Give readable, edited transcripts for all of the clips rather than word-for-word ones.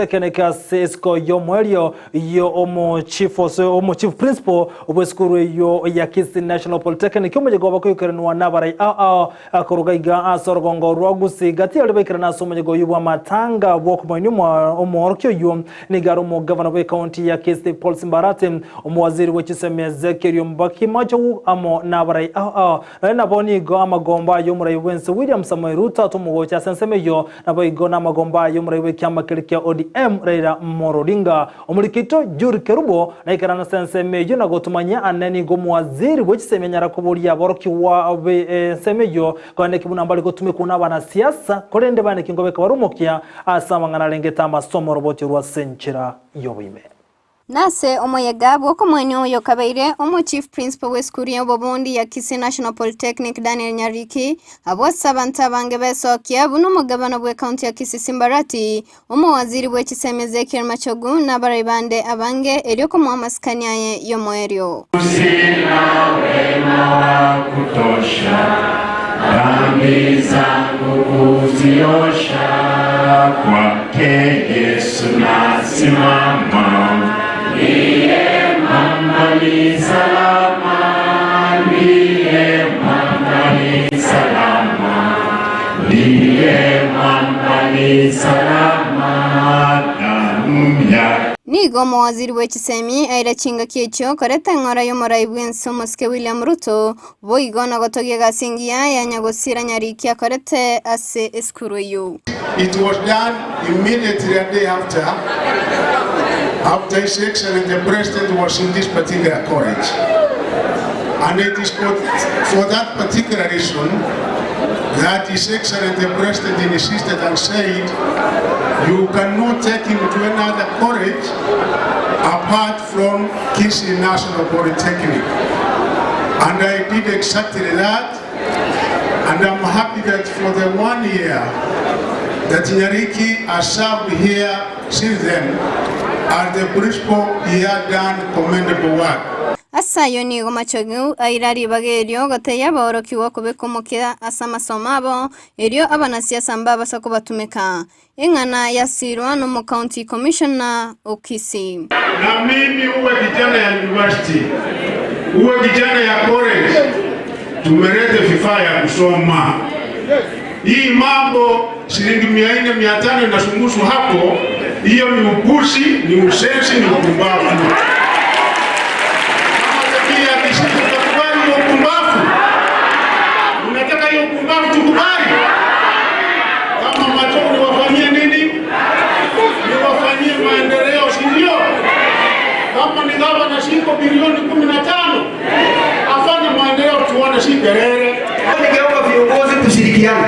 Ekeneke ase esiko y'omoerio y'omochief ose omochief principal bw'esukuru eyio ya Kisii National Polytechnic omoyega obo koikeranwa n'abarai ao ao koruga iga ase orogongo rwa Gusii gati aria baikerana ase omoyega oyio bw'amatanga bw'okomoinia omoorokia oyio nigo are omogavana bw'ecounty ya Kisii Paul Simbarati omowaziri bw'echisemi Ezekiel Ombaki Machogu amo n'abarai ao ao Nonya nabo nigo amagomba ay'omorai bw'ense William Samoei Ruto atomogocha ase ensemo eyio, naboigo namagomba ay'omorai bw'ekiama keria kia ODM Raila Amolo Odinga. Omoriki oito Jude Kerubo naikerane ase ensemo eyio na gotomanyia ane nigo omowaziri bwe chisemi anyara koboria aborokigwa be ensemo eyio koenda buna mbare gotumekwa nabanasiasa korende baaneki nkobeka bare omokia ase amang'ana arengete amasomo oroboti orwo ase enchera y'oboime. Nase omoyega bw'okomoenia oyo okabeire omo Chief Principal bw'esukuru ya obobundi ya Kisii National Polytechnic Daniel Nyariki, abwo ase abanto abange besokia buna omogabana bw'ecounty ya Kisii Simbarati, omowaziri bw'echisemi Ezekiel Machogu na abarai bande abange erio komoa amasikani aye y'omoerio. Sina wema wa kutosha, dhambi zangu kuziosha, kwake Yesu nasimama, ndiye mwamba ni salama, ndiye mwamba ni salama, ndiye mwamba ni salama, damu yake Nigo omowaziri bwe chisemi aire chingaki echio koreta eng'ora y'omorai bw'ense omosike William Ruto, boigo na gotogia egasi engiya ya nyagosira Nyariki akorete ase esukuru eyio. It was done immediately a day after after His Excellency the President was in this particular college. And it is for, for that particular reason that His Excellency the President insisted and said, you cannot take him to another college apart from Kisii National Polytechnic. And I did exactly that. And I'm happy that for the one year that Nyariki has served here since then, as the principal, he had done commendable work. Ase ayio nigo Machogu aira ribaga erio gotebia abaorokigwa kobeka omokia ase amasomo abo, erio abanasiasa mbabasa kobatumeka. Eng'ana yasirwa nomocounty commissioner o Kisii. Na mimi uwe kijana ya university, uwe kijana ya college, tumelete vifaa ya kusoma. Hii mambo shilingi 400 500 inazungushwa hapo, hiyo ni upuzi, ni usenzi, ni upumbavu. Kama jamii ya Kisii tutakubali hiyo upumbavu? Unataka hiyo upumbavu tukubali? Kama Machogu niwafanyie nini? Niwafanyie maendeleo, si ndio? Kama ni gavana siko bilioni 15 afanye maendeleo, tuone, si kelele. Ningeomba viongozi tushirikiane,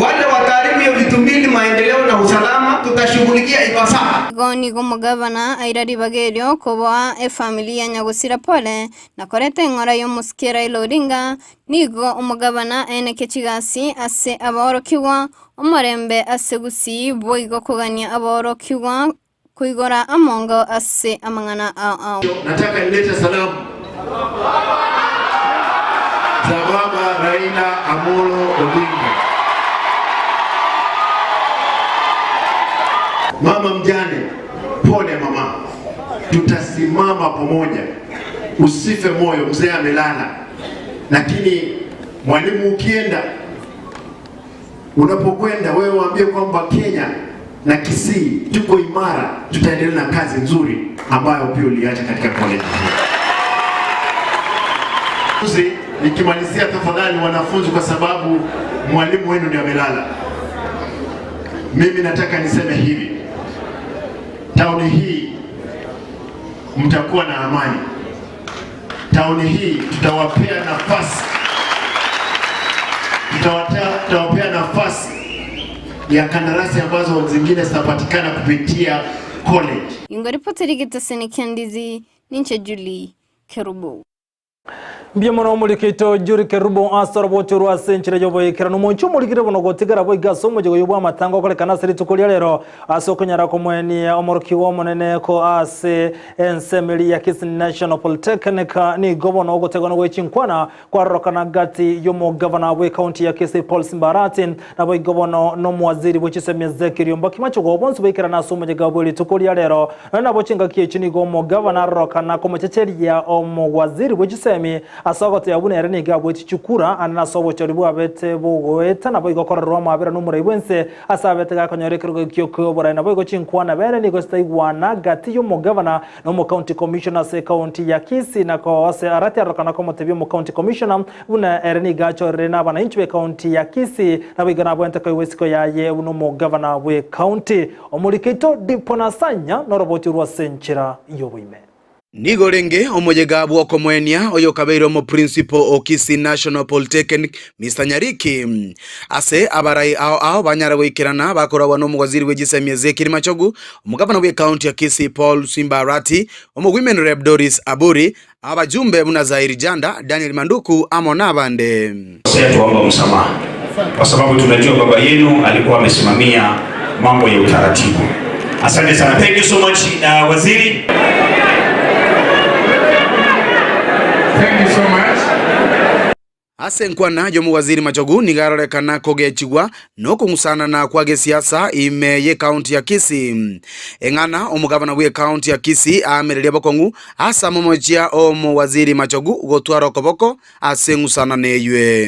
wale wataharibu hiyo vitu mbili, maendeleo na usalama, tutashughulikia ipasavyo. Igo nigo omogavana aira ribaga erio koboa efamiri ya nyagosira pole na koreta eng'ora y'omosike Raila Odinga Nigo omogabana aeneke chigasi ase aborokigwa, omorembe ase gusii boigo kogania aborokigwa koigora amongo ase amang'ana ao ao. Nataka nilete salamu za baba Raila Amolo Odinga. Mama mjane, pole mama, tutasimama pamoja, usife moyo, mzee amelala. Lakini mwalimu, ukienda unapokwenda wewe waambie kwamba Kenya na Kisii tuko imara, tutaendelea na kazi nzuri ambayo pia uliacha katika college hii. Nikimalizia tafadhali wanafunzi, kwa sababu mwalimu wenu ndiye amelala, mimi nataka niseme hivi, tauni hii mtakuwa na amani. Tauni hii tutawapea nafasi, tutawapea nafasi ya kandarasi ambazo zingine zitapatikana kupitia college. Ingo ripoti rigetasene kiandizi ninche Julie Kerubo. Mbuya mono omorikeito Juri Kerubo ase orobocho rwa ase enchera y'oboikeranu. Omonche omorikire bono gotigara boigo ase omochie oyo bw'amatanga okorekana ase rituko ria rero ase okonyara komoenia omorokigwa omonene ko ase ensemo eria ya Kisii National Polytechnic nigo bono ogotegwa gwe chinkwana kwarorokana gati y'omogavana bw'ecounty ya Kisii Paul Simba Arati naboigo bono n'omowaziri bwe chisemi Ezekiel Ombaki Machogu bonsi baikerana ase omoyega bwe rituko ria rero. Nonya nabo chingaki echi nigo omogavana arorokana komochecheria omowaziri bwe chisemi ase ogoteba buna ere nigo abwetie chikura ande nase obochori bwabete bogoeta naboigo kororerwa amabera nomorai bwense ase abete gakonyora ekerogo ekio kioborai naboigo chinkwana bene nigo zitaigwana gati y'omogavana na omocounty commissioner ase ecounty ya Kisii na ase Arati arorokana komotebia omocounty commissioner buna ere nigo achorire nabananchi b'ecounty ya Kisii naboigo nabwenerete koigwa isiko yaye buna omogavana bw'ecounty. Omorikeito Dipo na Sanya noroboti rw'ase enchera y'oboime. Nigo orenge omoyega bw'okomoenia oyokabeire omoprincipo o Kisii National Polytechnic, Mister Nyariki. Ase abarai ao ao banyare goikerana bakoragwa n'omowaziri bwe chisemi Ezekiel Machogu, omogavana bw'ecounty ya Kisii Paul Simba Arati, omowomen rep Doris Aburi, abajumbe buna Zairi Janda, Daniel Manduku amo nabande. Kosea tuomba msamaha kwa sababu tunajua baba yenu alikuwa amesimamia mambo ya utaratibu. Asante sana. Thank you so much uh, waziri. Thank you so much. Ase enkwana y'omowaziri Machogu nigo arorekana kogechigwa nokong'usanana kwa gesiasa ime y'ecounty ya Kisii. Eng'ana omogavana bw'ecounty ya Kisii aamereria bokong'u ase amomochia omowaziri Machogu gotwara okoboko ase eng'usanano eywe.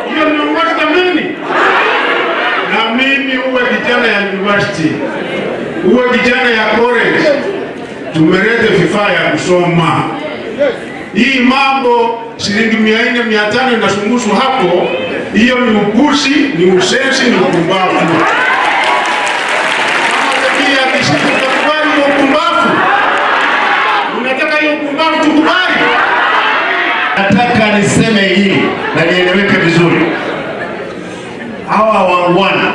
Hiyo ni uongozi jameni? Na mimi uwe kijana ya university, uwe kijana ya college, tumelete vifaa ya kusoma. Hii mambo shilingi 400 500 inazungushwa hapo, hiyo ni upuzi, ni usenzi, ni upumbavu. Kama jamii ya Kisii tutakubali hiyo upumbavu? Unataka hiyo upumbavu tukubali? Nataka niseme hili na nieleweke vizuri. Hawa wangwana,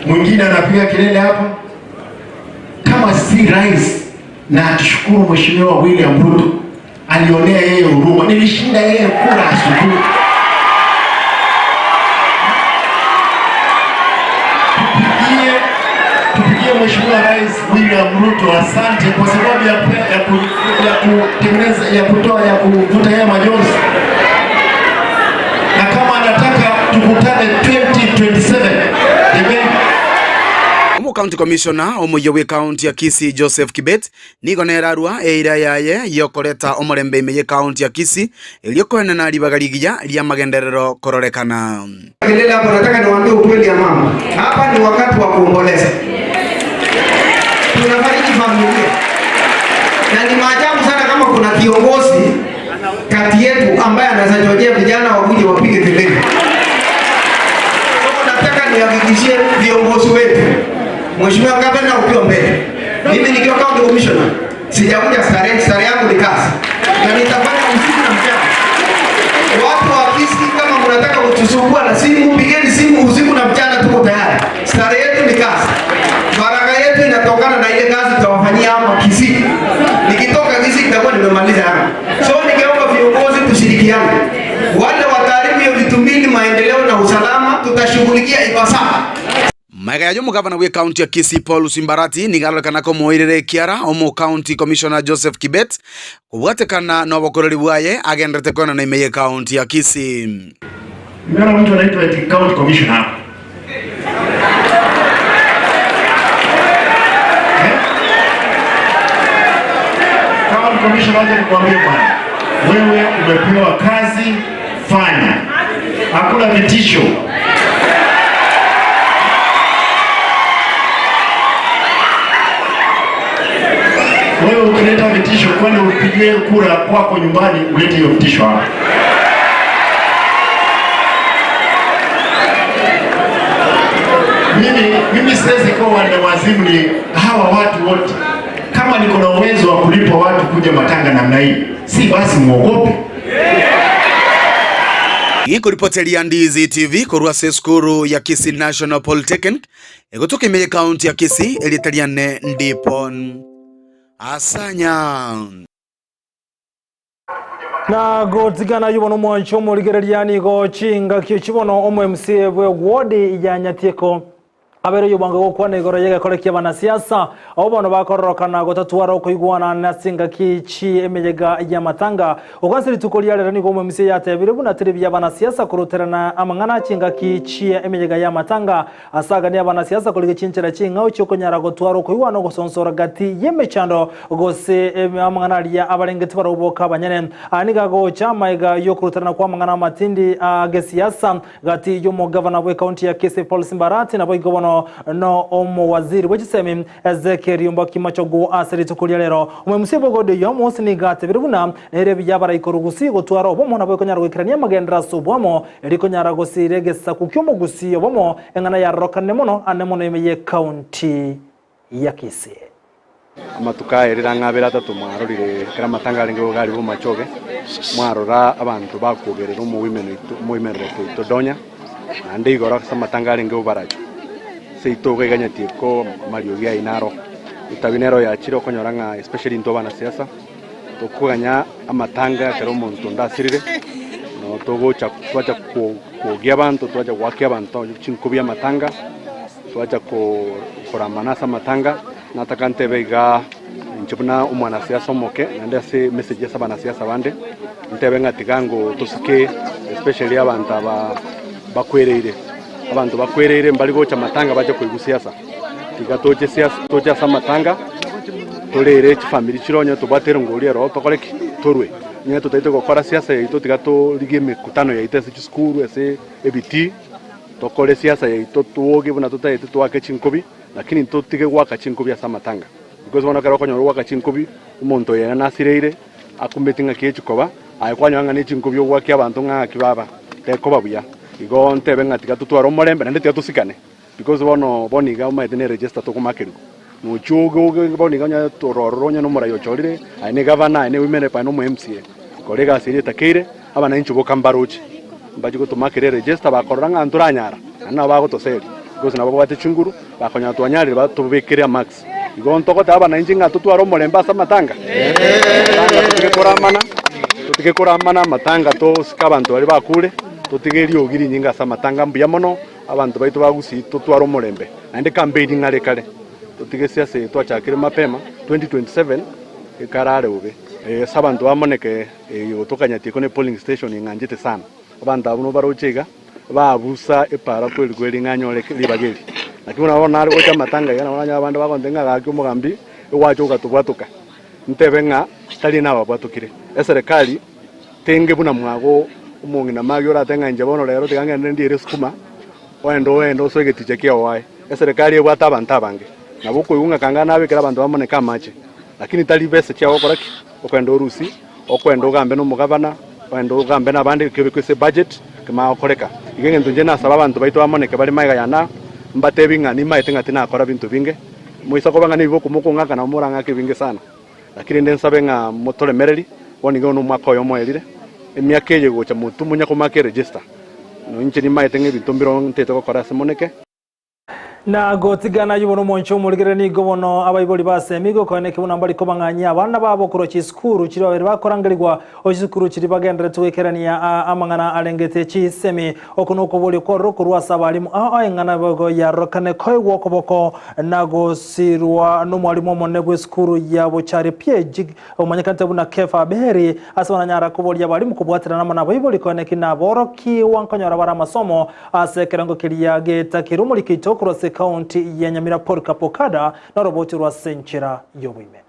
mwingine anapiga kelele hapa kama si rais, na atushukuru Mheshimiwa William Ruto alionea yeye huruma, nilishinda yeye kura asubuhi. Tupigie, tupigie Mheshimiwa Rais William Ruto asante kwa sababu ya, ya, ku, ya kutengeneza ya kutoa ya kuvuta yeye majonzi, na kama anataka tukutane 2027 amen. Omo County Commissioner omoyia bw'ecounty ya Kisii Joseph Kibet nigo nerarua eira yaye yokoreta omorembe ime y'ecounty ya Kisii erio koenena ribaga rigiya ri'amagenderero kororekana. Kelele hapo, nataka niwaambie ukweli ya mama. Hapa ni wakati wa kuomboleza. Tunafariji familia. Na ni maajabu sana kama kuna kiongozi kati yetu ambaye anaweza chochea vijana wakuje wapige kelele. Kwa nataka nihakikishie viongozi wetu, Mheshimiwa Gavana ukiwa mbele, mimi nikiwa county commissioner sijakuja starehe, starehe yangu ni kazi na nitafanya usiku na mchana. Watu wa Kisii, kama mnataka kutusumbua na simu, pigeni simu usiku na mchana, tuko tayari. Starehe yetu ni kazi, baraka yetu inatokana na ile kazi tutawafanyia hapa Kisii. Nikitoka Kisii nitakuwa nimemaliza yangu. So ningeomba viongozi tushirikiane, wale wataharibu hiyo vitu mbili, maendeleo na usalama, tutashughulikia ipasavyo. Magega ya omogavana bw'ecounty ya Kisii Paul Simba Arati nigo arorekana komoirera ekiara omo county commissioner Joseph Kibet kobwatekana nobokoreri bwaye agenderete koenana ime y'ecounty ya Kisii. Nimeona mtu anaitwa eti county commissioner hapa. Eh? County commissioner, wacha nikwambie bwana, wewe umepewa kazi, fanya. Hakuna vitisho. Wewe ukileta vitisho, kwani upigie kura kwako nyumbani, ulete hiyo vitisho hapa. Mimi, mimi siwezi kuwa wanda wazimu ni hawa watu wote. Kama niko na uwezo wa kulipa watu kuja matanga namna hii, si basi muogope. Gikoripoteria Ndizi TV korwa ase esukuru ya Kisii National Polytechnic egotoka ime y'ekaunti ya Kisii erieta riane Ndipon Asanya. Na gotigana ayio bono omwancho omorigereria nigo chingaki chibono omo MCA bwe ward ya Nyatieko Abeire oyobwango gokwana igoro y'egekore ki'abanasiasa, abwo bono bakororokana gotatwara okoigwana nase engaki chi'emeyega y'amatanga. Goka ase rituko ria rero nigo omwemisia yatebire buna teri buya abanasiasa koroterana amang'ana chingaki chi'emeyega y'amatanga. Ase aganie abanasiasa korigia chinchera ching'ao chi'okonyara gotwara okoigwana ogosonsora gati y'emechando gose amang'ana aria abarenge tibarobwo boka abanyene. Aya nigo agocha amaega y'okoroterana kw'amang'ana amatindi a gesiasa Gati y'omogavana bw'ekaunti ya Kisii Paul Simbarati naboigo bono no omowaziri bwe chisemi Ezekiel Ombaki Machogu ase rituko ria rero. Omoimusia bw'egodi oyio Mose nigo atebire buna nere ebiya abaraika orugusi gotwara obomo nabo ekonyara goikerania amagenderero ase oboamo erio konyara gosiira egesaku ki'omogusii obomo eng'ana yarorokane mono ane mono ime y'ekaunti ya Kisii. Amatuko aya rirang'a abere atato mwarorire ekero amatanga arenge gogari bw'amachoge, mwarora abanto bakwogerera omoimeno oito omoimerereti oito Donya, naende igoro ase amatanga arenge obaracho. Seito iga iganyetie ko amariogi aino aro. Etabi nero yachire okonyora ng'a especially intwe abanasiasa, tokoganya amatanga ekero omonto onde asirire, no togocha twacha kwogia abanto, twacha goakia abanto chinkobi amatanga, Twacha koramana ase amatanga, nataka ntebe iga inche buna omwanasiasa omoke, naende ase emessage ase abanasiasa bande, ntebe ng'a tiga ngo tosike especially abanto aba bakwereire. Abanto bakwereire mbari gocha amatanga bache koigwa siasa, tiga toche siasa toche ase amatanga, torere chifamiri chire onye tobwate erongori ero tokore ki? Torwe. Onye totaete gokora siasa yaito tiga torigie emekutano yaito ase chisukuru, ase ebitii. Tokore siasa yaito twoge buna totaete toake chinkobi, lakini ntotige goaka chinkobi ase amatanga. Because bono ekero okonyora ogoaka chinkobi, omonto oyo ere nasireire, akumeti ng'aki echikoba, aye kwanyora ng'a ne chinkobi ogoakia abanto ng'a ng'aki baba, tekoba buya. Igo ntebe ng'a tiga totware omorembe naende tiga tosikane, because bono bono iga omanyete ne register tokomakerigwa. Nochia oge oge bono iga onye torororo onye nomorai ochorire, aye ne gavana, aye ne women rep, aye ne omo MCA. Kora egasi eria etakeire, abananchi boka mbaroche, mbache gotomakera eregister bakorora ng'a ntoranyara, naende nabo bagotoseria, because nabo babwate chinguru, bakonyora twanyarire batobekere amarks. Igo ntogoteba abananchi ng'a totware omorembe ase amatanga, amatanga totige koramana, totige koramana amatanga tosike abanto baria bakure, totige eriogi rinyinge ase amatanga mbuya mono, abanto baito ba Gusii totware omorembe, naende campaign ng'are kare, totige siasa eye twachakire mapema, 2027 ekarare bobe. Ase abanto bamoneke gotokanya tiko ne polling station ing'anchete sana. Abanto abwo nobaroche iga, babusa epara kweri kweri ng'a anyore ribaga eri. Naki buna bono nare gocha amatanga iga nabo nanyore abande bagontebia ng'a gaki omogambi egwacha ogatobwatoka. Ntebe ng'a tari nababwatokire. Eserekari tenge buna mwago omong'ina magi oratebe ng'a inche bono rero tiga ngende ndiere sukuma, oende oende osoe egeticha kiao aye. Eserekari ebwate abanto abange. Nabo okoigwa ng'a kanga nabekere abanto bamoneke amache. Lakini tari besa chiao ogokora ki? Okoenda orusie, okoenda ogambe nomogabana, oende ogambe nabande ekio ase ebudget, kemanya gokoreka. Igo egento inche nasaba abanto baito bamoneke bare magega yane aa, mbatebi ng'a nimaete ng'a tinakora binto binge, moisa koba ng'a nebibe okomokong'aka nabo morang'ake ebinge sana. Lakini rende nsabe ng'a motoremereri, bono iga nomwaka oyomo oerire, emiaka eye egocha motwe monya komaka eregister. Noinche nimaete ng'a ebinto mbire ntete gokora ase moneke. Na gotigana ayio bono omonche omorigereri nigo bono abaibori basemigwe koeneki buna mbari kobang'anyia abana babo korwa chisukuru chiria babere bakorangerigwa o chisukuru chiria bagenderete goikerania amang'ana arengete chisemi. Oko nokoboria kwororo korwa ase abalimu ao eng'ana boigo yarorokane koegwa okoboko na gosirwa nomwalimu omonene bw'esukuru ya Bochari PAG omanyekanete buna Kefa Aberi ase bananyara koboria abalimu kobwaterana amo nabaibori koeneki naborokigwa nkonyora bare amasomo Ase ekerengo keria getakire omorikito korwa ase ekaunti ya Nyamira Paul Kapokada noroboti rwa ase enchera y'oboime.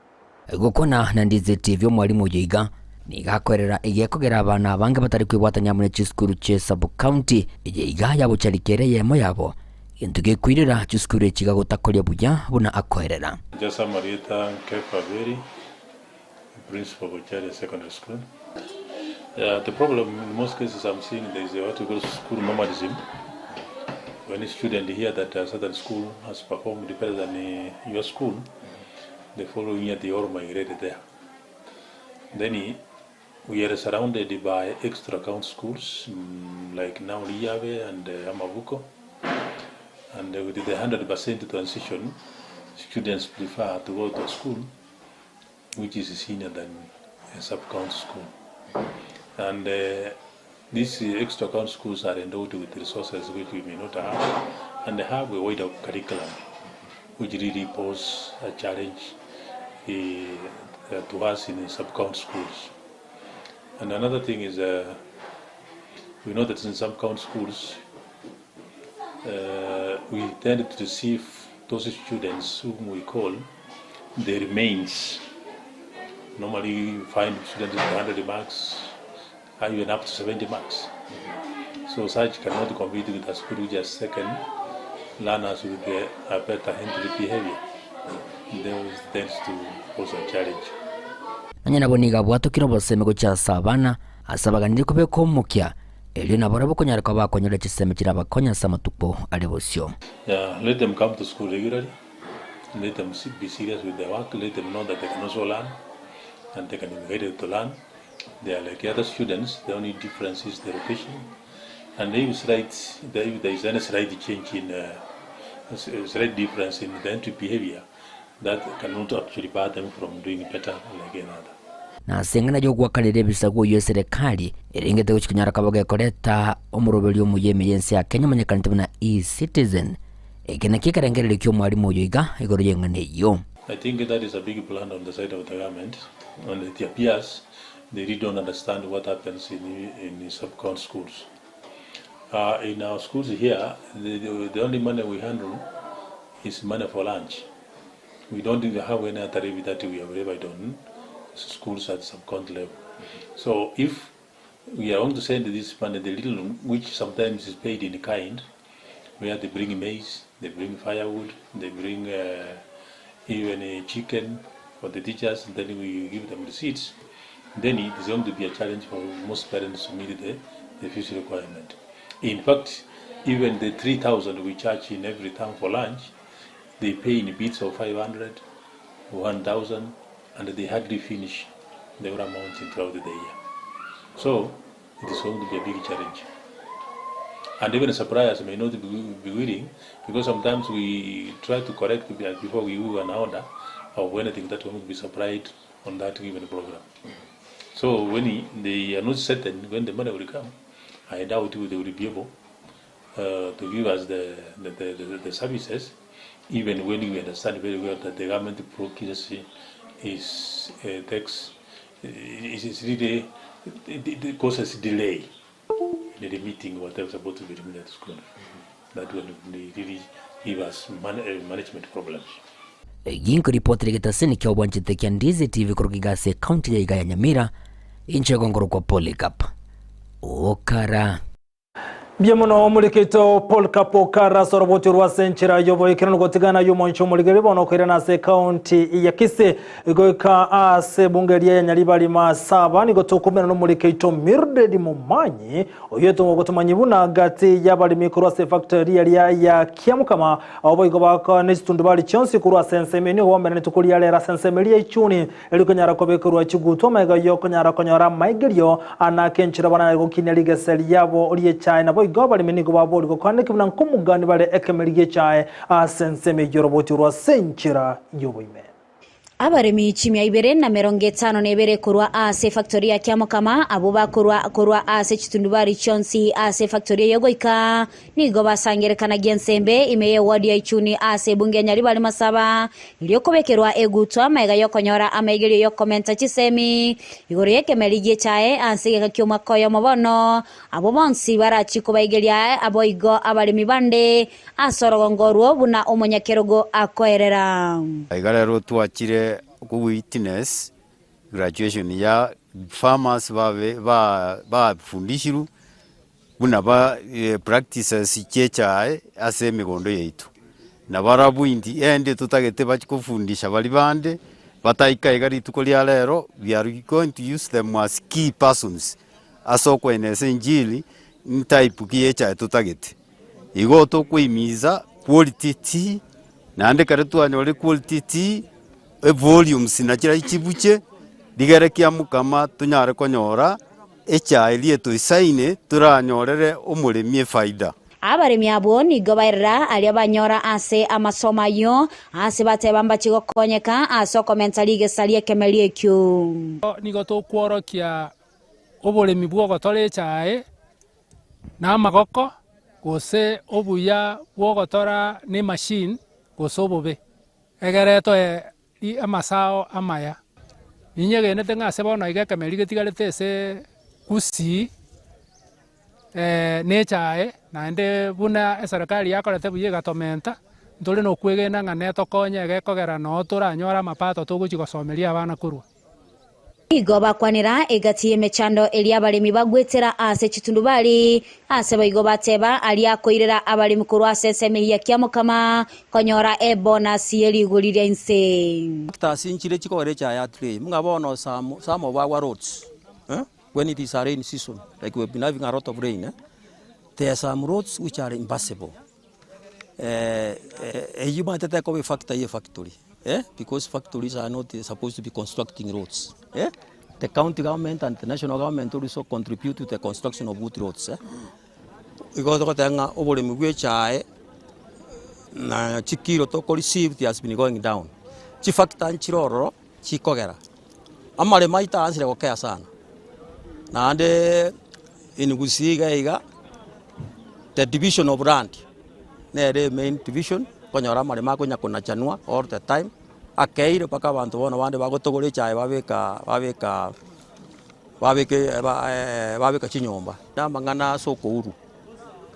Gokwana na Ndizi TV omwalimu oyo iga nigo akoerera egekogera abana abange batari kwebwatania amo ne chisukuru chie sub county eye iga yabochari ere eyemo yabo gento gekoirera chisukuru echi iga gotakoria buya buna akoerera. Jose Marieta Kefa Aberi, Principal Bocharia Secondary School. The problem in most cases I'm seeing there is a what we call school nomadism. When a student hear that a certain school has performed better than your school, the following year they all migrated there. Then we are surrounded by extra count schools like now Liabe and Amabuko. And with the 100% transition, students prefer to go to a school which is senior than a sub-county school. And uh, these extra county schools are endowed with resources which we may not have, and they have a wider curriculum, which really pose a challenge uh, to us in the sub-county schools. And another thing is, uh, we know that in some county schools, uh, we tend to receive those students whom we call the remains. Normally, you find students with 100 marks, even up to 70 marks. So such cannot compete with a school which has second learners with the, a better entry behavior. Those tends to pose a challenge. Nonya nabo nigo abwatokire obosemi gochia ase abana, ase abaganiri kobeka omokia, erio nabarabwo konyara koba bakonyora chisemi chirabakonye ase amatuko are bosio. Yeah, let them come to school regularly, let them be serious with their work, let them know that they can also learn and they can be guided to learn. They are like other students, the only difference is the location. And if, slight, if there is any slight change in, uh, slight difference in the entry behavior, that cannot actually bar them from doing better like another. Na ase eng'ana y'ogoakanera ebisaku oyio eserekari erengete gochia konyara koba gekoreta omoroberio omuya ime y'ense ya Kenya omanyekanete buna E-Citizen. Eke nakio ekerengererio ki'omwalimu oyo iga igoro y'eng'ana eyio. I think that is a big blunder on the side of the government and it appears they really don't understand what happens in, in sub-county schools. Uh, in our schools here, the, the, the only money we handle is money for lunch. We don't even have any other levy that we have levied on schools at sub-county level. So if we are going to send this money, the little, which sometimes is paid in kind, where they bring maize, they bring firewood, they bring uh, even a chicken for the teachers, and then we give them receipts. Then it is going to be a challenge for most parents to meet the, the fees requirement. In fact, even the 3,000 we charge in every term for lunch, they pay in bits of 500, 1,000, and they hardly finish the whole amount throughout the year. So it is going to be a big challenge. And even suppliers may not be, be willing because sometimes we try to correct before we give an order of anything that will be supplied on that given program. So when they are not certain when the money will come, I doubt they will be able uh, to give us the, the, the, the, the services, even when we understand very well that the government bureaucracy is uh, takes is, is really it, it causes delay in the meeting whatever is supposed to be remitted to school. That will really give us man, uh, management problems. Ginko ripoti getasini kia obwanchete kia Ndizi TV kuruga iga ase ekaunti ya iga ya Nyamira inche gongorokwa Polycarp Okara. Mbuya mono omorikeito Polycarp Okara ase oroboti orwa ase enchera y'oboikeranu gotigana y'omonche omorigeri bono okoirana ase ekaunti ya Kisii goika ase ebunge eria ya Nyaribari Masaba nigo tokomerana n'omorikeito Mildred Momanyi oyo gotomanyi buna gati y'abarimi korwa ase efactory eria ya Kiamukama abo boigo baka n'echitundubari chionsi korwa ase ensemo nigo bamera rituko ria rero ase ensemo eria echuni erikonyara kobekerwa chigutwa omaiga yokonyara konyora amaigerio anake enchera baranyare gokinia rigese riabo riechae nabo igo abarimi nigo babori gokwaneki buna nkomugani bare ekemeri giechae ase ensemo eywo oroboti rwa ase enchera y'oboime. Abaremi chimia ibere na merongo etano na ebere korwa ase efactory ya Kiamokama abwo bakorwa korwa ase chitundubari chionsi ase efactory eye goika nigo basangerekanagia ensembe ime y'eward ya Ichuni ase ebunge ya Nyaribari Masaba erio kobekerwa egutwa amaiga y'okonyora amaigerio y'okomenta chisemi igoro y'ekemeri gi'echae ase egeka ki'omwaka oyomo bono abwo bonsi barachie kobaigeria aboigo abaremi bande Ase orogongo orwo buna omonyakerogo akoerera. Iga rero twachire ko witness graduation ya farmers babe ba bafundishirwe buna ba practices chie echae ase emegondo yaito. Na barabwo in the end totagete bachie kofundisha baria bande bataika iga rituko ria rero we are going to use them as key persons ase okoenesa enchili ntype ki ya echae totagete. Igo tokoimiza quality tea, naende ekero twanyorire quality tea, evolumes nachio chibuche, rigere kiamokama tonyare konyora echae eria etoisaine toranyorere omoremi efaida. Abaremi abwo nigo baerera aria banyora ase amasomo ayio, ase bateba mbachie gokonyeka ase okomenta rigesa ri'ekemeri ekio. Nigo tokworokia. oboremi bw'ogotora echae na amagoko, gose obuya bw'ogotora na emachine, gose obobe, egere toe amasao amaya. Ninyegenete ng'a ase bono iga ekemeri getigarete ase Gusii na echae, naende buna eserekari yakorete buya egatomenta, ntore na okwegena ng'a netokonye egekogera noo toranyore amapato togochia gosomeria abana korwa. Nigo bakwanera egati y'emechando eria abaremi bagwetera ase chitundubari, ase boigo bateba aria akoirera abaremi korwa ase ensemo eyio ya Kiamokama konyora ebonasi ye rigori ria inse. Factors nchire chikogera echae ya tray buna bono some some of our roads eh when it is a rain season like we have been having a lot of rain eh, there are some roads which are impassable Eyio omanyete tekoba efactor ya efactory eh, because factories are not supposed to be constructing roads eh. The county government and the national government also contribute to the construction of good roads eh. Igo togoteba ng'a oboremi bwa echae na chikiro toko receive it has been going down. Chifactor nchire ororo chikogera, amaremo aito aansire gokea sana, naende in Gusii iga iga. The division of land nere emain division, okonyora amaremo akonya konachanwa all the time, akeire mpaka abanto bono bande bagotogora echae babeka babeka babeka babeka chinyomba. Na amang'ana ase okourwa,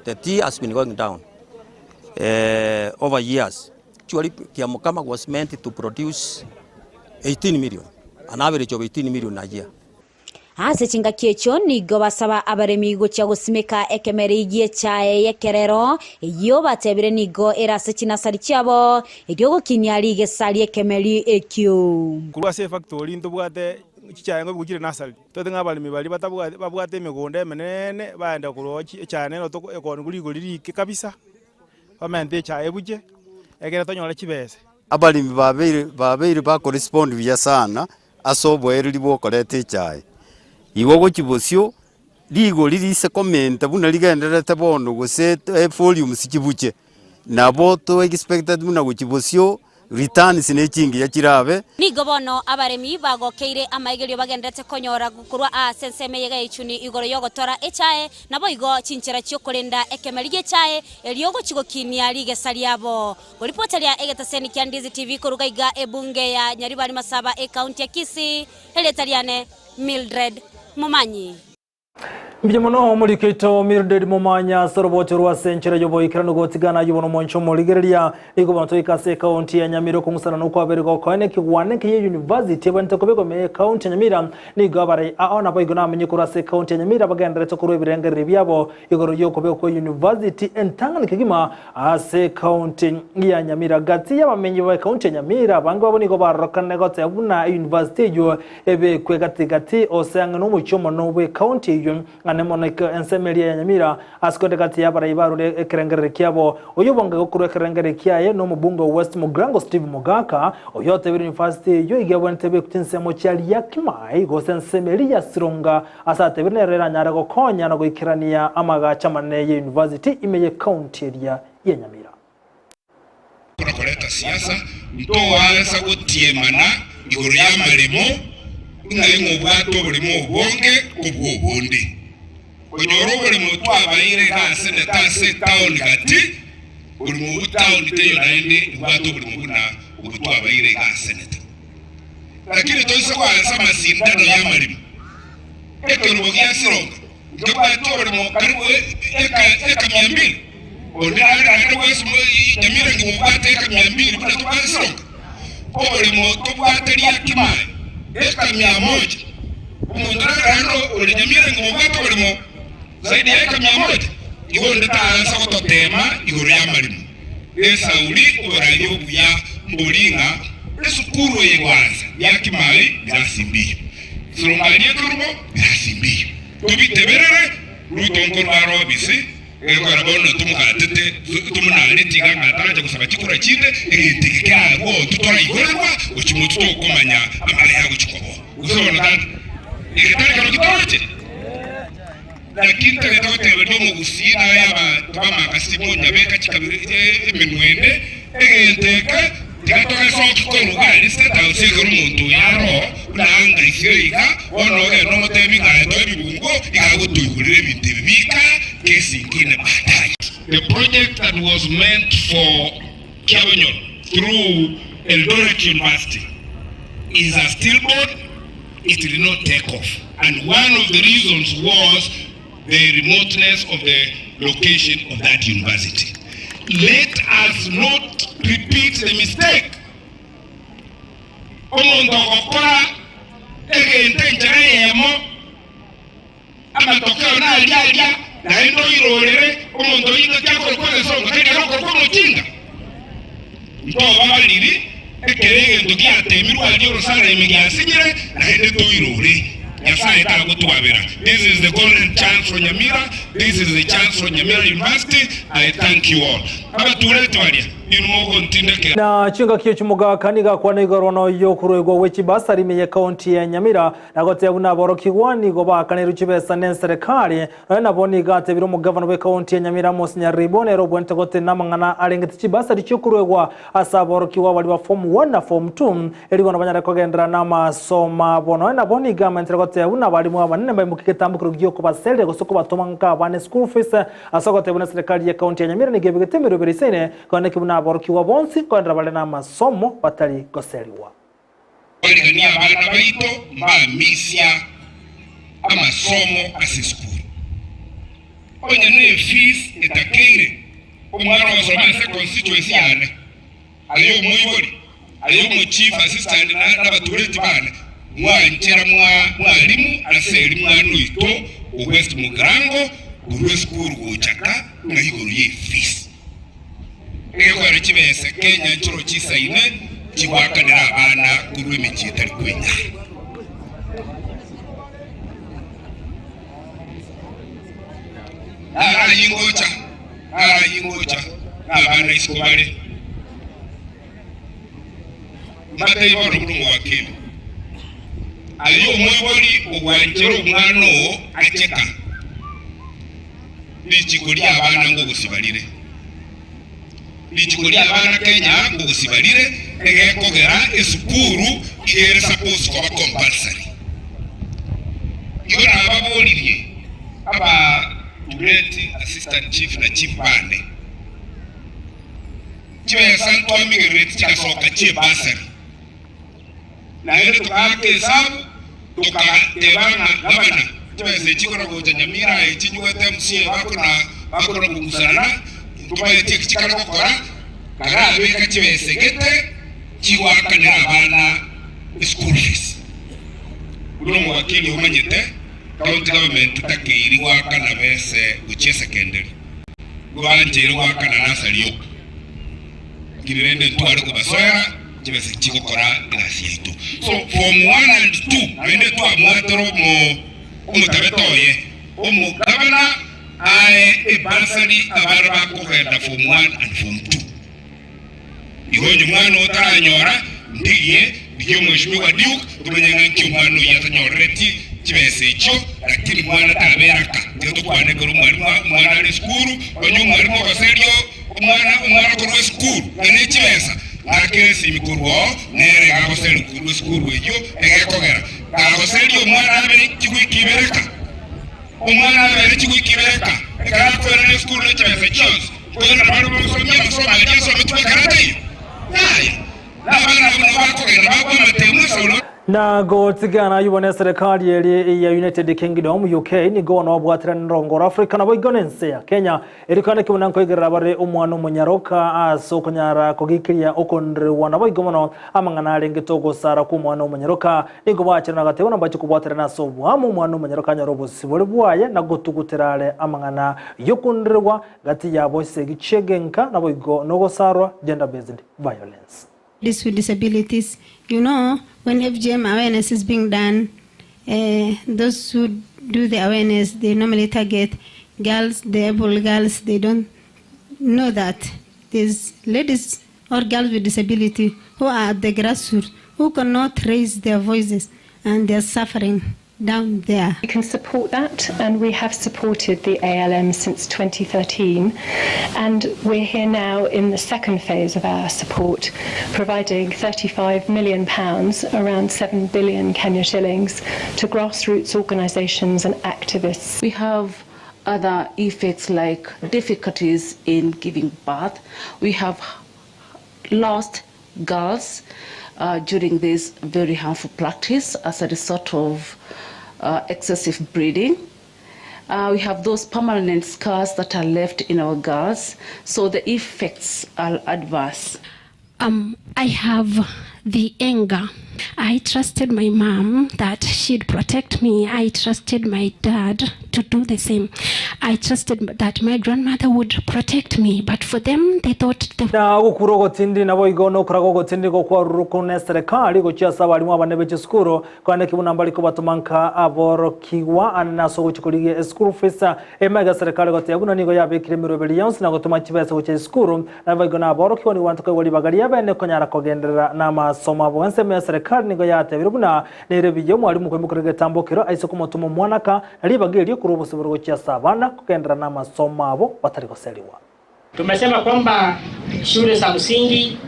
the tea has been going down over years, actually Kiamokama was meant to produce 18 million, an average of 18 million a year. Ase chingaki echio nigo basaba abaremi gochia gosimeka ekemeri gi'echae y'ekerero, eyio batebire nigo ere ase chinasari chiabo, erio gokinia rigesa ri'ekemeri ekio. Korwa ase efactory ntobwate chichae ngobi gochire nursery, toete ng'a abaremi baria batabwati babwate emegondo emeneene baenda korwa echae nero toko ekoonigwa rigori rike kabisa, bamente echae ebuche, ekere tonyore chibese. Abaremi babeire babeire bakorespond buya sana Ase oboereri bw'okoreta echae. Igo gochia bosio, rigori rise komenta buna rigendererete bono gose evolumes chibuche, nabo to expected buna gochia bosio returns ne chingiya chirabe. Nigo bono abaremi bagokeire amaigerio bagendererete konyora korwa ase ensemo eye gaichuni igoro y'ogotora echae, naboigo chinchera chi'okorenda ekemeri gi'echae erio gochia gokinia rigesa riabo. Koripoteria egetaseni kia Ndizi TV koruga iga ebunge ya Nyaribari Masaba ecounty ya Kisii, erieta riane Mildred Momanyi. Mbuya mono omoriki oito Mildred Momanyi ase orobocho rwa ase enchera y'oboikeranu gotigana ayio bono omonche omorigereria nigo bono toika ase ekaunti ya Nyamira okong'usana nokwabere gokoena ekegwana eke ye university ebwenerete kobekwa ime y'ekaunti ya Nyamira nigo abarai ao naboigo namenye korwa ase ekaunti ya Nyamira bagendererete korwa ebirengererio biabo igoro y'okobekwa kwa university entang'ani kegima Ase ekaunti ya Nyamira, gati y'abamenyi b'ekaunti ya Nyamira, abange babo nigo barorokane goteba buna eyunivasiti eyio ebekwe gati gati ose ang'e nomochie omonene bw'ekaunti eyio, ang'e mono ensemo eria ya Nyamira, ase korende gati y'abarai barure ekerengererio kiabo. Oyio obonge gokorwa ekerengererio kiaye nomobunge o West Mugirango Steve Mogaka, oyio otebire yunivasiti eyio iga ebwenerete ebekwe chinsemo chia Riakimai gose ensemo eria ya Sironga Ase atebire nere eranyare gokonya na goikerania amagacho amanene ye university ime ye county eria ya Nyamira. Kona koreta siasa, ntoansa gotiemana igoro y'amaremo, ng'a ing'o obwate oboremo obonge kobua obonde. Konyora oboremo twabaire iga ase neta ase etaoni gati, borimo obwo taoni teiyo naende ebwate oboremo buna obo twabaire iga ase neta. Lakini toise koansa amasindano y'amaremo, ekerubo gia Sironga nkebwate oboremo karibu eka eka mia mbili, onde nare naende bwensi Nyamira ngima obwate eka mia mbili buna tobwate Sironga. Oboremo tobwate Riakimai eka mia moja, omonto nare naende ore Nyamira ngima obwate oboremo zaidi ya eka mia moja. Igo onde taansa gototeema igoro y'amaremo. Esauri oboraria obuya mbori ng'a esukuru eye gwansa Riakimai birasimbiyo, Sirongaria ekerubo birasimbiyo. Tobiteberere rutongo rwa Robisi, egekogera bono tomogatete tomonareti iga ng'a taracha gosaba chikura chinde, egento eke kiarwa oo totoraigorerwa gochia motwe tokomanya amaya agochia koba oo. Gose bono tata, egetari kero kitoroche? Naki ntagete goteberia omogusii na aye abanto b'amakasi monyabeka chikabira emenwa ende, egento eke. Tiga togesoki korwa iga aria State House ekero omonto oyo aroo buna anga isire iga, bono ogende omotebi ng'a aye toe ebibungo, iga agotoigorera ebinto ebi bika kesi ingine baadaye. The project that was meant for Kiabonyoru through Eldoret University is a stillborn, it did not take off and one of the reasons was the remoteness of the location of that university. Let us not repeat the mistake. Omonto ogokora egento enchera eyemo, amatokeo naria aria, naende oirorere omonto oyio ngaki akorokwa egesongo, tari ere okorokwa omochinga. Ntoba bariri, ekero egento giatemirwe aria orosana ime giasinyire, naende toirore. Nyasae tagotwabera. This is the golden chance for Nyamira, this is the chance for Nyamira University, I thank you all. Abatureti baria, inwe mogontindekera. Na chingaki echi mogaka nigo akwana igoro noyokoruegwa gwe chibasari ime ye county ya Nyamira na goteba buna aborokigwa nigo baakaneirwe chibesa nenserekari Nonya nabo nigo atebire omogavana bw'ekaunti ya Nyamira Amos Nyaribo nere obwenerete gotenena amang'ana arengete chibasari chi'okoruegwa ase aborokigwa baria ba form 1 na form 2 erio bono banyare kogenderera namasomo abo. Nonya nabo nigo amentere goteba buna abarimu abanene mbaimokie egetambokero gi'okobaseria gose kobatoma nka abana eschool fees ase ogoteba buna eserekari y'ekaunti ya Nyamira nigo ebegete emeroberi isaine koenda ki buna aborokigwa bonsi nkogenderera bare namasomo batari goserigwa. Kwarigania abana baito mbamisia amasomo ase esukuru. Onye ne fees etakeire omwana ogosoma ase constituency yane, aye omoibori, aye omo chief assistant na nabatureti bane, mwanchera mwa mwalimu ase eri mwana oito o West Mugirango korwa esukuru gocha ka ng'a igoro ye fees. Egekoero chibesa Kenya nchiro chisaine chigwakanera abana korwa emechie etari kwenyara. Narayi ngocha, narayi ngocha, nabana isiko bare. Mbatebie bono buna omowakili, aye omoibori ogwanchera omwana oo ache ka. Richiko ri'abana ngogosiba rire, richiko ri'abana Kenya ngogosiba rire, egekogera esukuru iga ere supposed koba compulsory. Igo nababoririe aba Tureti, assistant chief na chief bane, chibesa ntwamigerereti chigasoka chie bursary. Naende togaaka esabu, togateba ng'a gavana, chibesa echi kona gocha Nyamira aye chinywete MCA bakona bakona kong'usanana, ntomaeti eki chikare gokora, karabeka chibesa egete chigoakanera abana eschool fees. Buna omowakili omanyete, county government takeiri goakana bese gochia esecondary, nigo bancheire goakana nursery yoka. Lakini rende ntware kobasoera chibesa chigokora egasi yaito. So form one and two naende twamwatera omo omotabete oye omogavana ae ebursary abana bakogenda form one and form two. Igo onye omwana oo taranyora ndigie rigia omweshimiwa Duke tomenye ng'a nki omwana oyio atanyorereti chibesa echio lakini mwana tabera ka. Tiga tokwane ekero omwalimu omwana are esukuru onye omwalimu ogoseria Omwana omwana korwa esukuru na ne chibesa, ng'akere esimi korwa oo, nere iga agoseria korwa esukuru eyio egekogera kagoseria omwana abere chigwiki ibere ka. Omwana abere chigwiki ibere ka, ekero akoirana esukuru ne chibesa chionsi, nkoirana bare bagosomia amasomo aria asometigwe ekero ataiyo? Yaya. Nabana abwo nabo bakogenda bagwa amatemu ase. Na gotigana aywo bono eserekari eria ya United Kingdom, UK, nigo bono babwaterane norongo rwa Africa naboigo nense ya Kenya. Erio kande ki buna nkoigerera bare omwana omonyaroka ase okonyara kogikiria okonrigwa naboigo mono amang'ana arengete ogosara kw'omwana omonyaroka. Nigo bachire na gateba buna mbache kobwaterana ase oboamo omwana omonyaroka anyore obosibore bwaye na gotugutera are amang'ana y'okonrigwa gati yabo esegi chi'egenka naboigo nogosarwa, gender based violence. Ladies with disabilities, you know when FGM awareness is being done, eh, those who do the awareness they normally target girls, the able girls, they don't know that there's ladies or girls with disability who are at the grassroots who cannot raise their voices and they are suffering. down there. We can support that, and we have supported the ALM since 2013. And we're here now in the second phase of our support, providing £35 million, around 7 billion Kenya shillings, to grassroots organisations and activists. We have other effects like difficulties in giving birth. We have lost girls during this very harmful practice as a result of excessive breeding. We have those permanent scars that are left in our girls, so the effects are adverse. I have the anger. I trusted my mom that she'd protect me. I trusted my dad to do the same. I trusted that my grandmother would protect me. But for them, they thought they Na gukura ogotindi nabo igo nokora gogotindi gokwaruruku ne serikali gochia abarimu abane be chisukuru kwane kibuna mbari kobatomanka aborokigwa ane naso gochikorigia eschool fees emega serikali gotebia buna nigo yabekire emiroberi yonsi na gotoma chibesa gochia esukuru nabo igo naborokigwa nigo banto koigwa ribaga riabene konyara kogenderera na amasomo abo ensemo ya serikali nigo yatebire buna nere biya omwarimu koimokera getambokero aise komotoma omwanaka na ribaga erio korwa obosibore gochia ase abana kogenderera na amasomo abo batari goseriwa. Tumesema kwamba shule za msingi,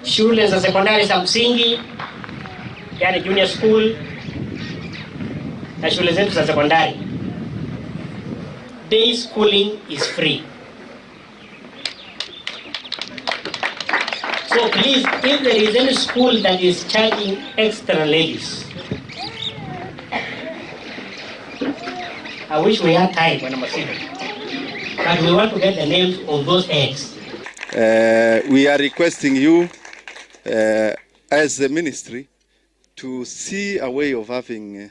shule za sekondari za msingi, yani junior school na shule zetu za sekondari, day schooling is free. So please, if there is any school that is charging extra levies, I wish we had time, Bwana Masinde, but we want to get the names of those heads. We are requesting you as a ministry to see a way of having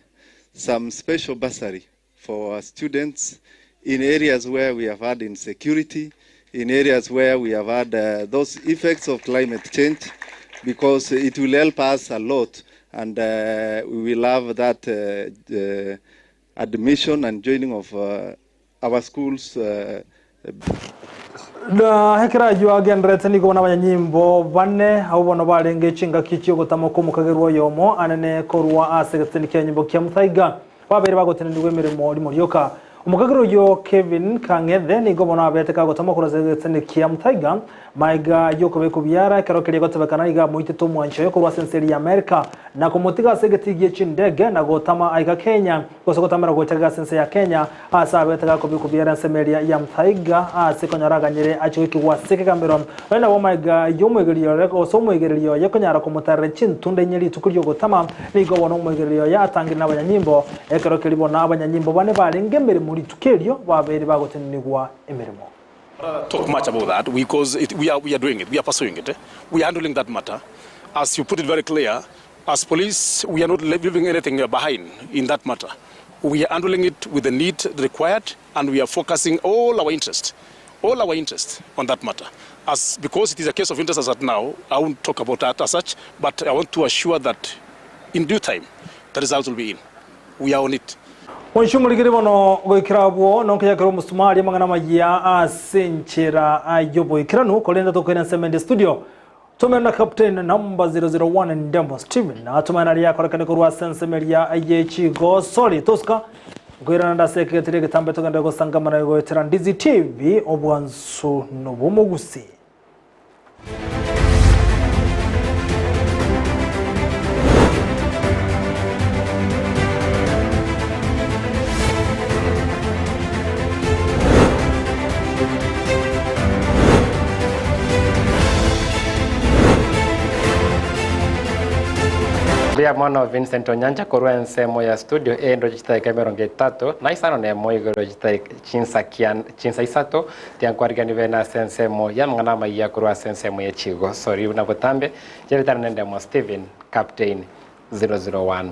some special bursary for our students in areas where we have had insecurity, in areas where we have had those effects of climate change, because it will help us a lot, and we will have that admission and joining of our schools. Na hekera agenderete nigo na abanyanyimbo bane abo bono barenge chingaki chiogotama komokagerwa oyomo anene korwa ase egeteni kia nyimbo kia Muthaiga babere bagotenenigwa emirimo rimo rioka omokagero oyo Kevin Kang'ethe nigo bono abete kagotama korwa ase egeteni kia Muthaiga maiga yokobeka biara ekero keria gotebekana iga moitete omwancho oyo korwa ase enseri ya America na komotiga ase egeti gie chindege na gotama aiga Kenya gose gotamera gochaga ase ense ya Kenya ase abete gakobeka biara ensemo eria ya Muthaiga ase konyoraganyire achoikigwa ase ekegambero oyo nabo maiga yomwegerio ore gose omwegererio oye konyara komotarera chintunda enye rituko riogotama nigo bono omwegererio oye atangire na abanyanyimbo ekero keria bono abanyanyimbo bane barenge emeremo rituko erio babere bagotenenigwa emeremo. Talk much about that because we are doing it, we are pursuing it, we are handling that matter. As you put it very clear, as police, we are not leaving anything behind in that matter. We are handling it with the need required, and we are focusing all our interest on that matter. As because it is a case of interest as at now, I won't talk about that as such, but I want to assure that in due time, the results will be in. We are on it. Onshumuligiri bono goikirabwo nonkeyakero omusumari amang'ana maya ase enchera ayoboikeranu korenda tokoira ensemo studio tumena captain number 001 Ndembo Steven atumana ryakorekane korwa ase ensemo eria yechigo sorry toska goirana ndasekegetire getambe togenda gosangamana goetera Ndizi TV obwansu nobomogusi. Bia mwana Vincent Onyanja korwa ensemo ya studio endo chitaika emerongo etato na isano na emo igoro chitaika chinsa isato tiankwarigani bena ase ensemo ya mang'ana amaiya korwa ase ensemo ya chigo sorry na botambe jeretana nendemo Steven Captain 001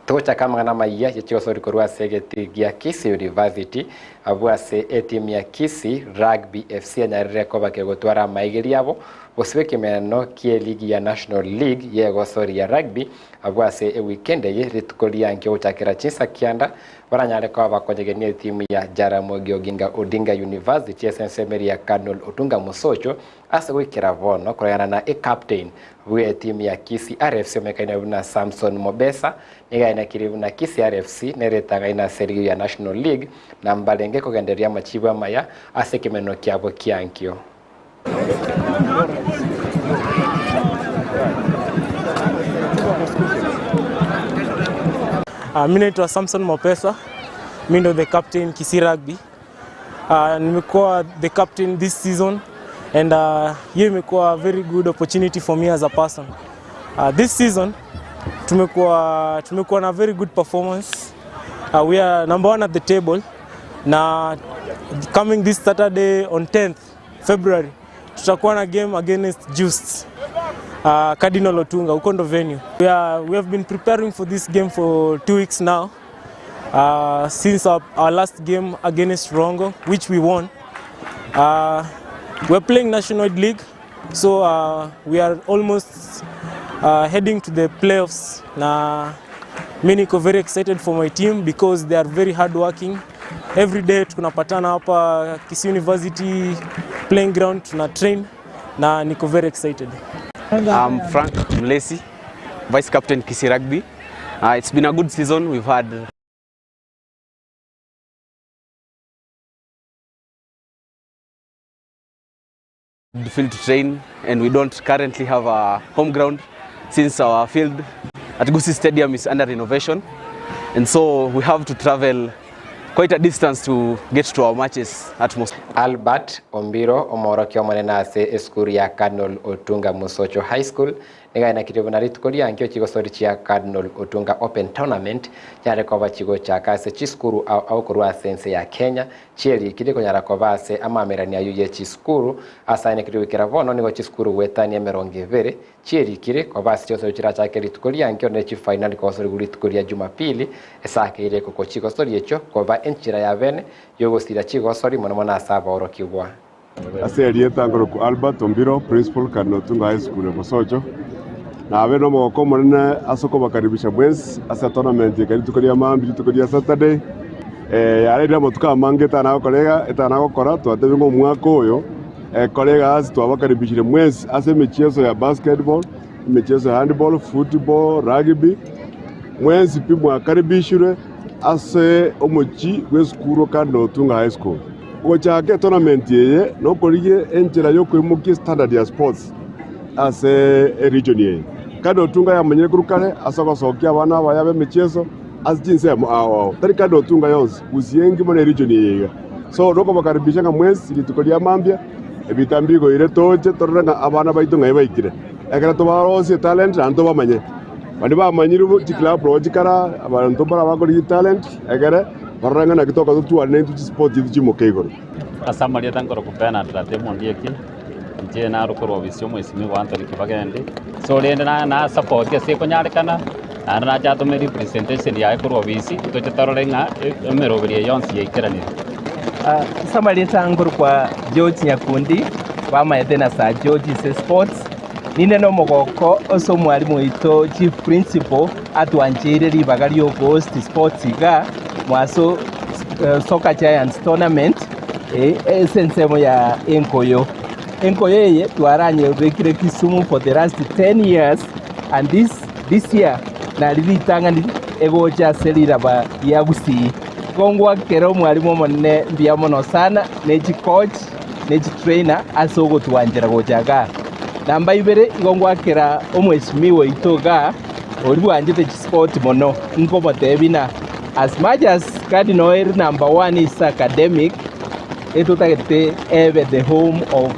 tochaka mang'ana amaiya ya chigo sorry korwa ase egeti gia Kisii University abwo ase etimu ya Kisii Rugby FC anyarire koba kegotwara amaigeri abo Bosio bw'ekemerano ki'eligi ya National League y'egosori ya rugby abwo ase ewikendi eye rituko riankio gochakera chinsa kianda baranyare koba bakonyegenia etimu ya Jaramogi Oginga Odinga University ase ensemo eria ya Cardinal Otunga Mosocho ase goikera bono koreng'ana na ecaptain bw'etimu ya Kisii RFC omekaine buna Samson Mobesa nigo aenekire buna Kisii RFC nere etang'aine ase eligi ya National League na mbarenge kogendereria amachibu amaya ase ekemeneno kiabo kiankio. Uh, mi naitwa Samson Mopesa, mi ndo the captain Kisii Rugby. Uh, nimekuwa the captain this season and hiyo imekuwa very good opportunity for me as a person. This season tumekuwa tumekuwa na very good performance. We are number one at the table na coming this Saturday on 10th February tutakuwa na game against Just Cardinal Otunga huko ndo venue. We have been preparing for this game for 2 weeks now since our last game against Rongo, which we won. We're playing National League, so we are almost heading to the playoffs. Na mi niko very excited for my team because they are very hardworking. Every day tunapatana hapa Kisii University playing ground, tuna train na niko very excited. I'm Frank Mlesi, Vice Captain Kisii Rugby. It's been a good season. We've had field to train and we don't currently have a home ground since our field at Gusii Stadium is under renovation. And so we have to travel quite a distance to get to our matches at most. Albert Ombiro omorokia omonene ase esukuru ya Cardinal Otunga Musocho High School nigaenekire buna rituko riankio chigosori chia Cardinal Otunga Open Tournament nyare koba chigochaka ase chisukuru ao ao korwa ase ense ya Kenya chierikire konyara koba ase amamerani ayo ye chisukuru ase aenekire goikera bono nigo chisukuru gwetania 20 chierikire koba ase chigosori chirachake rituko riankio ne chifinali kogosori rituko ria Jumapili esakeire koko chigosori echo koba enchera ya bene yogosira chigosori mono mono ase abaorokigwa. Ase erieta ngoroku Albert Ombiro, principal, Cardinal Otunga High School Bosocho. Nabe nomogoko omonene ase okobakaribisha mwensi ase tournament eka rituko ria maambia, rituko ria Saturday. Yareire amatuko amange etana etanagokora twatebire ng'a omwaka oyo ekore egasi twabakaribishire mwensi ase emicheso ya basketball, emicheso ya handball, football, rugby, mwensi pi mwakaribishirwe ase omochi bwa esukuru Cardinal Otunga High School. Gochaka etournament eye nokorigia enchera yokoimokia standard ya sports ase region eye. Cardinal Otunga yamanyire korwa kare ase ogosokia abana abaya ba emicheso ase chinsemo ao ao tari Cardinal Otunga yonsi, Gusii engima na region eye iga. So nokobakaribisha ng'a mwensi rituko ria mambia ebitambi igoire toche torore ng'a abana baito ng'ai baikire ekero tobarosie talent naende tobamanye bari bamanyire chiclub roho chikara abanto mbara bakorigia talent ekere barore ng'a naki toka totwane naintwe chisport chiaito chimoke igoro. Ase amarieta nkoroku Bernard Ratemo Ondieki, inche narukorwa ofisi ya omwesimigwa Anthony Kibagendi, so rende na nasupport ase ekonyarekana, naende nacha atome representation yaye korwa ofisi, toche torore ng'a emeroberio eye yonsi yaikeranire. Ase amarieta nkorokwa George Nyakundi, bamaete na Sir George ase sports, ninde na omogoko ase omwalimu oito chief principal atwancheire ribaga ria okohost sports iga mwaso Soccer Giants tournament ase ensemo ya Enkoyo. Enkoyo eye twaranyebekire Kisumu for the last 10 years and this year nari ritang'ani egocha ase riraba ria Gusii. Igo ngwakera omwalimu omonene mbuya mono sana ne chicoach ne chitrainer ase ogotwanchera gocha igaa. Namba ibere igo ngwakera omwesimigwa oito igaa ori bwanchete chisport mono nkomotebi na as much as Cardinal ere number one is academic, etotagete ebe the home of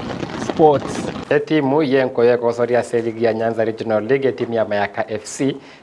sports. Etimu yenkoyo ekosoria ase ligi ya Nyanza Regional League, etimu ya Mayaka FC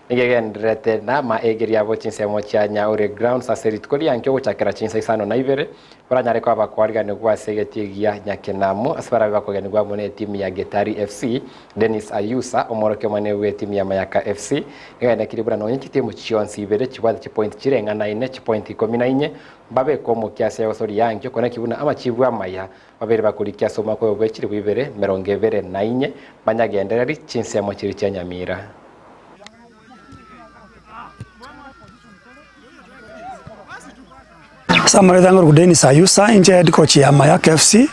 nigo egendererete na amaegeria abo chinsemo chia Nyaure Grounds ase rituko riankio gochakera chinsa 52. Baranyare koba bakoariganigwa ase egetii gia Nyakenamu ase barabe bakogenigwa amo netimu ya Getari FC. Dennis Ayusa, omworokia omonene bw'etimu ya Mayaka FC, nigo aenekirie buna nonye chitimu chionsi ibere chibwate chipointi chireng'anaine chipointi ikomi na inye, mbabeke omokia ase egosoria yankio koneki buna amachibu amaya babere bakorikia ase omwaka oyo bwe chilifu ibere merongo ebere na inye banyagendereri chinsemo chiria chia Nyamira. Ase amaretha ng'orokwa Dennis Ayusa, inche head coach ya Mayaka FC.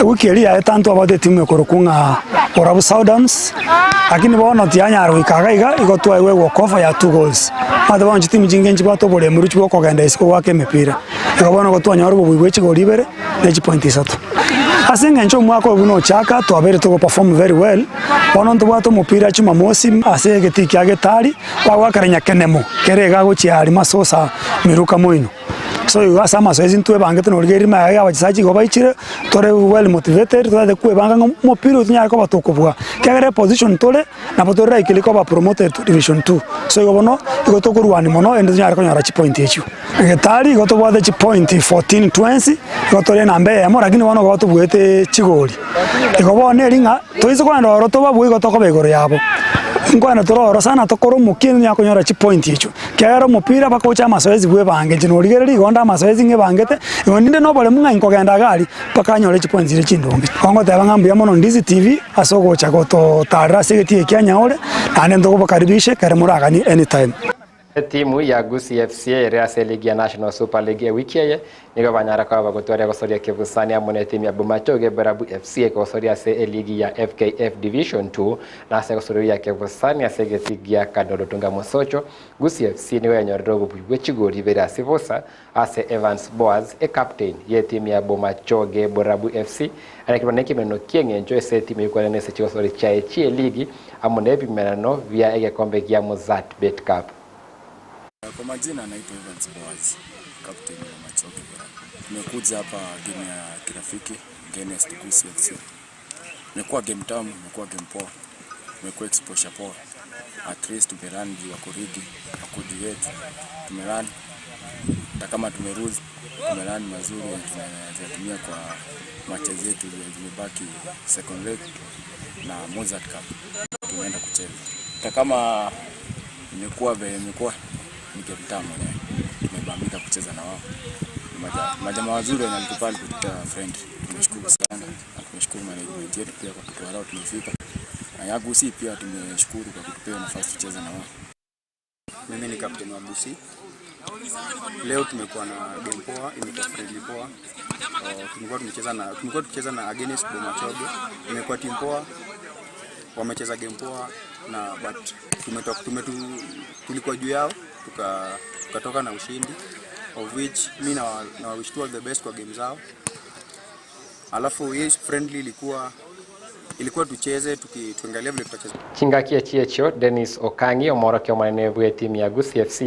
Ewiki eria yaeta ntwabwate etimu ekorokwa ng'a Borabu Sundowns, lakini bono tiyanyara goika iga iga, igo twaegwa egwokofa ya two goals. Omanyete bono chitimu chinge nchibwate oboremu chibwa okogenda isiko goaka emepira. Igo bono igo twanyora obobui bwe chigori ibere ne chipoint isato. Ase eng'encho omwaka oyo buna ochaka twabeire togo perform very well, bono ntobwate omopira jumamosi ase egetii kia Getari, Bagoakera nyakenemo kere iga gochia aria masosa miruka moino. So igo ase amasoesi ntwebangete norigereria ime iga abachesaji igo baichire, tore well motivated totagete kwebanga ng'a omopira oyo tonyare koba tokobua. Ekiagera eposition tore, nabo tore likely koba promoted to division two. So igo bono, igo tokorwania mono erinde tonyare konyora chipoint echio. Getari igo tobwate chipoint 14 twensi, igo tore enamba eyemo lakini bono igo tobuete chigori. Igo bono eri ng'a toise kogenda ororo tobabue igo tokoba igoro yabo. Nkogenda tore ororo sana tokore omokia tonyare konyora chipoint echio, ekiagera omopira bakocha amasoesi bwebange inche norigereria igo onde amasoesi ng'ebangete, igo ninde na oboremu ng'a inkogenda iga aria mpaka nyore chipoint chiria chindonge. Igo ngoteba ng'a mbuya mono Ndizi TV ase ogocha gototarera ase egetii eke kia Nyaore, naende ntogobakaribishe ekero moraganie anytime. Etimu ya Gusii FC ere ase eligi ya National Super League ewiki eye nigo banyara koba bagotwaria gosoria kebusani amo netimu ya Bomachoge Borabu FC egosoria ase eligi ya FKF Division 2 na ase egosoria ya kebusani ase egetii gia Kadodo Tunga Mosocho. Gusii FC nigo yanyorire obobui bwe chigori ibere ase bosa ase Evans Boaz ecaptain yetimu ya Bomachoge Borabu FC arekirwe nekemeneno kieng'encho ase etimu ekwanene ase chigosori chiaye chi'eligi amo nebimenano bia egekombe gia Mozzart Bet Cup. Kwa majina naitwa Evans Boaz, captain wa Machoge Borabu. Tumekuja hapa game ya kirafiki against Gusii FC. Imekuwa game tamu, imekuwa game poa, imekuwa exposure poa. At least tumelearn juu wako ligi, wako juu yetu. Tumelearn hata kama tumelose, tumelearn mazuri yenye tunaweza tumia kwa matches zetu zenye zimebaki second leg na Mozzart Cup tunaenda kucheza. Hata kama imekuwa vile imekuwa ni game tamu yenyewe. Tumebambika kucheza na wao. Majamaa wazuri wenye walikubali kutupea friend. Tumeshukuru sana na tumeshukuru management yetu pia kwa kutuallow tumefika. Na ya Gusii pia tumeshukuru kwa kutupea nafasi tucheze na wao. Mimi ni captain wa Gusii. Leo tumekuwa na game poa, imekuwa friendly poa. Tumekuwa tumecheza na tumekuwa tukicheza na against Bomachoge. Imekuwa team poa. Wamecheza game poa na but tumetoka tumetu, tulikuwa juu yao tuka tukatoka na ushindi of which mi na, na wish tu all the best kwa game zao. Alafu hii friendly ilikuwa ilikuwa tucheze tuki, tuangalie vile tutacheza. Chingaki echi echio Dennis Okangi omworokia omonene bw'etimu ya Gusii FC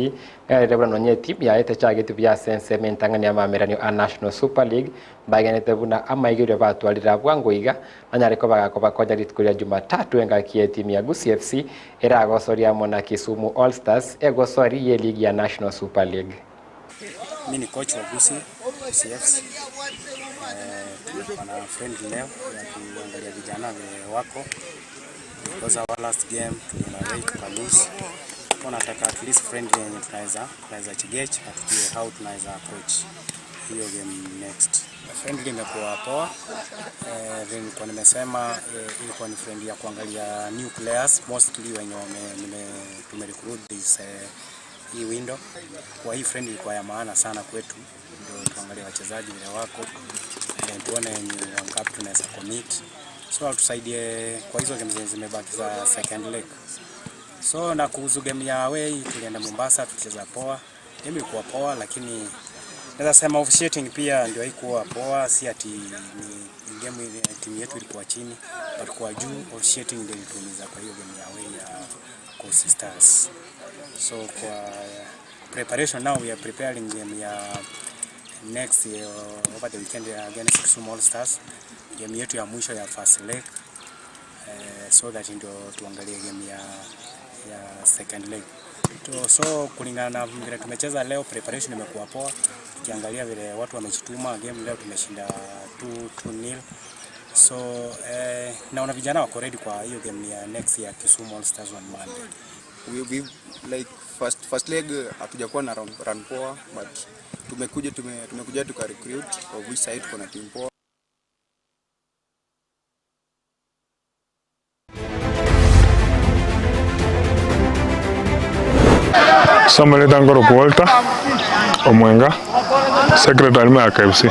ng'aerire buna nonye etimu yaye techageti buya ase ensemo entang'ani y'amameranio a National Super League mbaegenete buna amaigerio batwarire abwango iga nanyare koba gakobakonya rituko ria Jumatatu engaki y'etimu ya Gusii FC eragosoria amo na Kisumu All Stars egosori y'eligi ya National Super League. Mi ni coach wa Gusii, Gusii FC. Eh, tumekuwa na friendly leo ya kuangalia vijana vile wako because our last game tulienda away tuka lose. Kwa nataka at least friendly yenye tunaweza tunaweza chigauge na tujue how tunaweza approach hiyo game next. Friendly imekuwa poa. Eh, vile nilikuwa nimesema eh, ilikuwa ni friendly ya kuangalia new players mostly wenye wame nime tumerecruit this eh, hii window. Kwa hii friendly ilikuwa ya maana sana kwetu, ndio tuangalie wachezaji vile wako eh, tuone ni wangapi tunaweza commit, so atusaidie kwa hizo game zenye zimebaki za second leg. So na kuhusu game ya away tulienda Mombasa tulicheza poa, game ilikuwa poa, lakini naweza sema officiating pia ndio haikuwa poa, si ati ni, ni game ile timu yetu ilikuwa chini, but kwa juu officiating ndio ilituumiza kwa hiyo game ya away ya Coast Stars. So kwa preparation now we are preparing game ya next over the weekend against Kisumu All Stars, game yetu ya mwisho ya first leg so that ndio tuangalie game ya ya second leg. To, so kulingana na vile tumecheza leo, preparation imekuwa poa. Ukiangalia vile watu wamejituma, game leo tumeshinda 2-0. So eh, naona vijana wako ready kwa hiyo game ya next ya Kisumu All Stars on Monday. We like first leg hatujakuwa na run poa, but tumekuja tuka recruit, of which side tuko na team poa. Samuel Tangoro Kuolta, Omwenga, Secretary me KFC.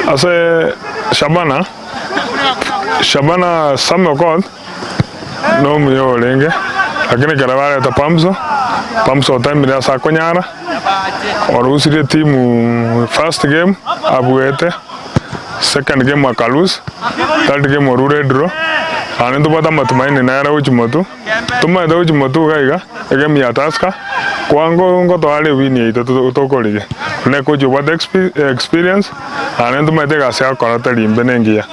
Ase Shabana, Shabana Samuel Okoth, no omuya orenge, lakini ekero bareta Pamso, Pamso otemire ase akonyara, orusirie etimu first game abuete, second game aka lose, third game orure edraw, naende ntobwate amatumaini nere gochia motwe, Tomaete gochia motwe iga iga, egame ya Tusker, kwango ngotoare ewin yaito tokorigia. Buna ekochi obwate experience, naende ntomaete egasi agokora tari mbe na engiya.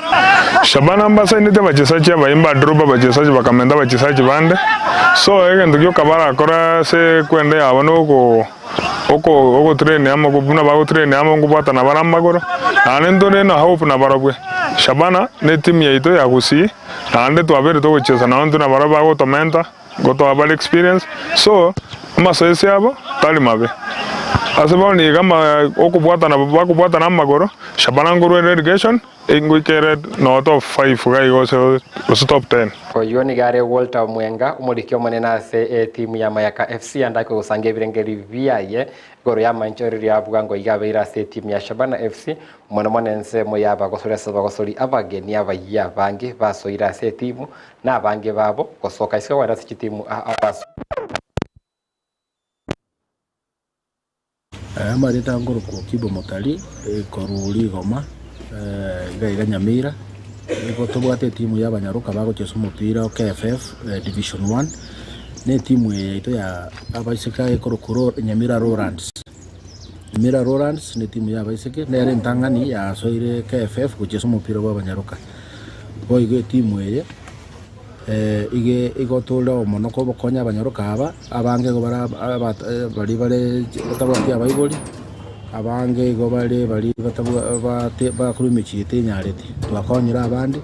Shabana mbasainete abachesachi abaye mbadrop abachesachi bakamenta abachesachi bande, so egento gioka barakore ase ekwenda yabo noko oko ogotrain amo buna bagotrain amo nkobwatana bare amagoro, naende ntore na hope nabarobwe. Shabana ne etimu yaito ya Gusii. Naende twabeire togochiesa nao intwe nabarabwo bagotomenta, ngotoa bare experience, so amasoesi abo tari mabe. Ase bono iga ama okobwatana bakobwatana amagoro, Shabana nkorwa relegation, ngoika ere noo top five iga iga gose gose top ten. Oyio nigo are Walter Omwenga, omoriki omonene ase etimu ya Mayaka FC ande akogosanga ebirengeri biaye igoro y'amanchoreri a bwango iga abeire ase etimu ya Shabana FC Mono mono ensemo y'abagosori ase abagosori abageni abayia abange basoire ase etimu, na abange babo gosoka isiko kogenda ase chitimu abasoire. Amarieta nkorokwa Okibo Motari, korwa Rigoma, iga iga Nyamira. Nigo tobwate etimu ya abanyaroka bagochesa omopira o KFF Division One, na etimu eye yaito ya abaiseke ekorokwa Nyamira Lowlands. Nyamira Lowlands netimu y'abaiseke nere entang'ani yasoire KFF gochia ase omopira bw'abanyaroka. Boigo etimu eye ige igotore mono kobokonya abanyaroka aba, abange igo bare baria bare batabwati abaibori, abange igo bare baria batabwati bakorwa emechie tenyareti. Twakonyire abande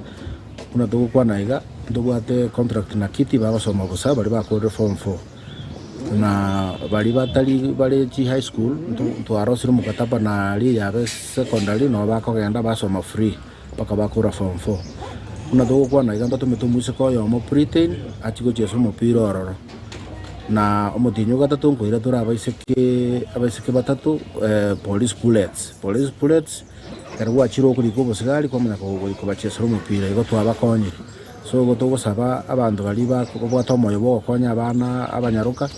buna togokwana iga, ntobwate contract na Kiti bagosoma bosa baria bakorire form four. Na baria batari bare chi high school ntwarosire omokataba na aria yabe secondary nabo bakogenda basoma free mpaka bakora form four. Buna togokwana iga ntotomete omoiseke oyomo Britain achie gochiesa omopira ororo. Na omotienyi o gatato nkoira tore abaiseke abaiseke batato police bullets, police bullets ekero gwachire okorika obosigari kwamanya kobachiesera omopira igo twabakonyire. So igo togosaba abanto baria babwate omoyo bwa ogokonya abana abanyaroka,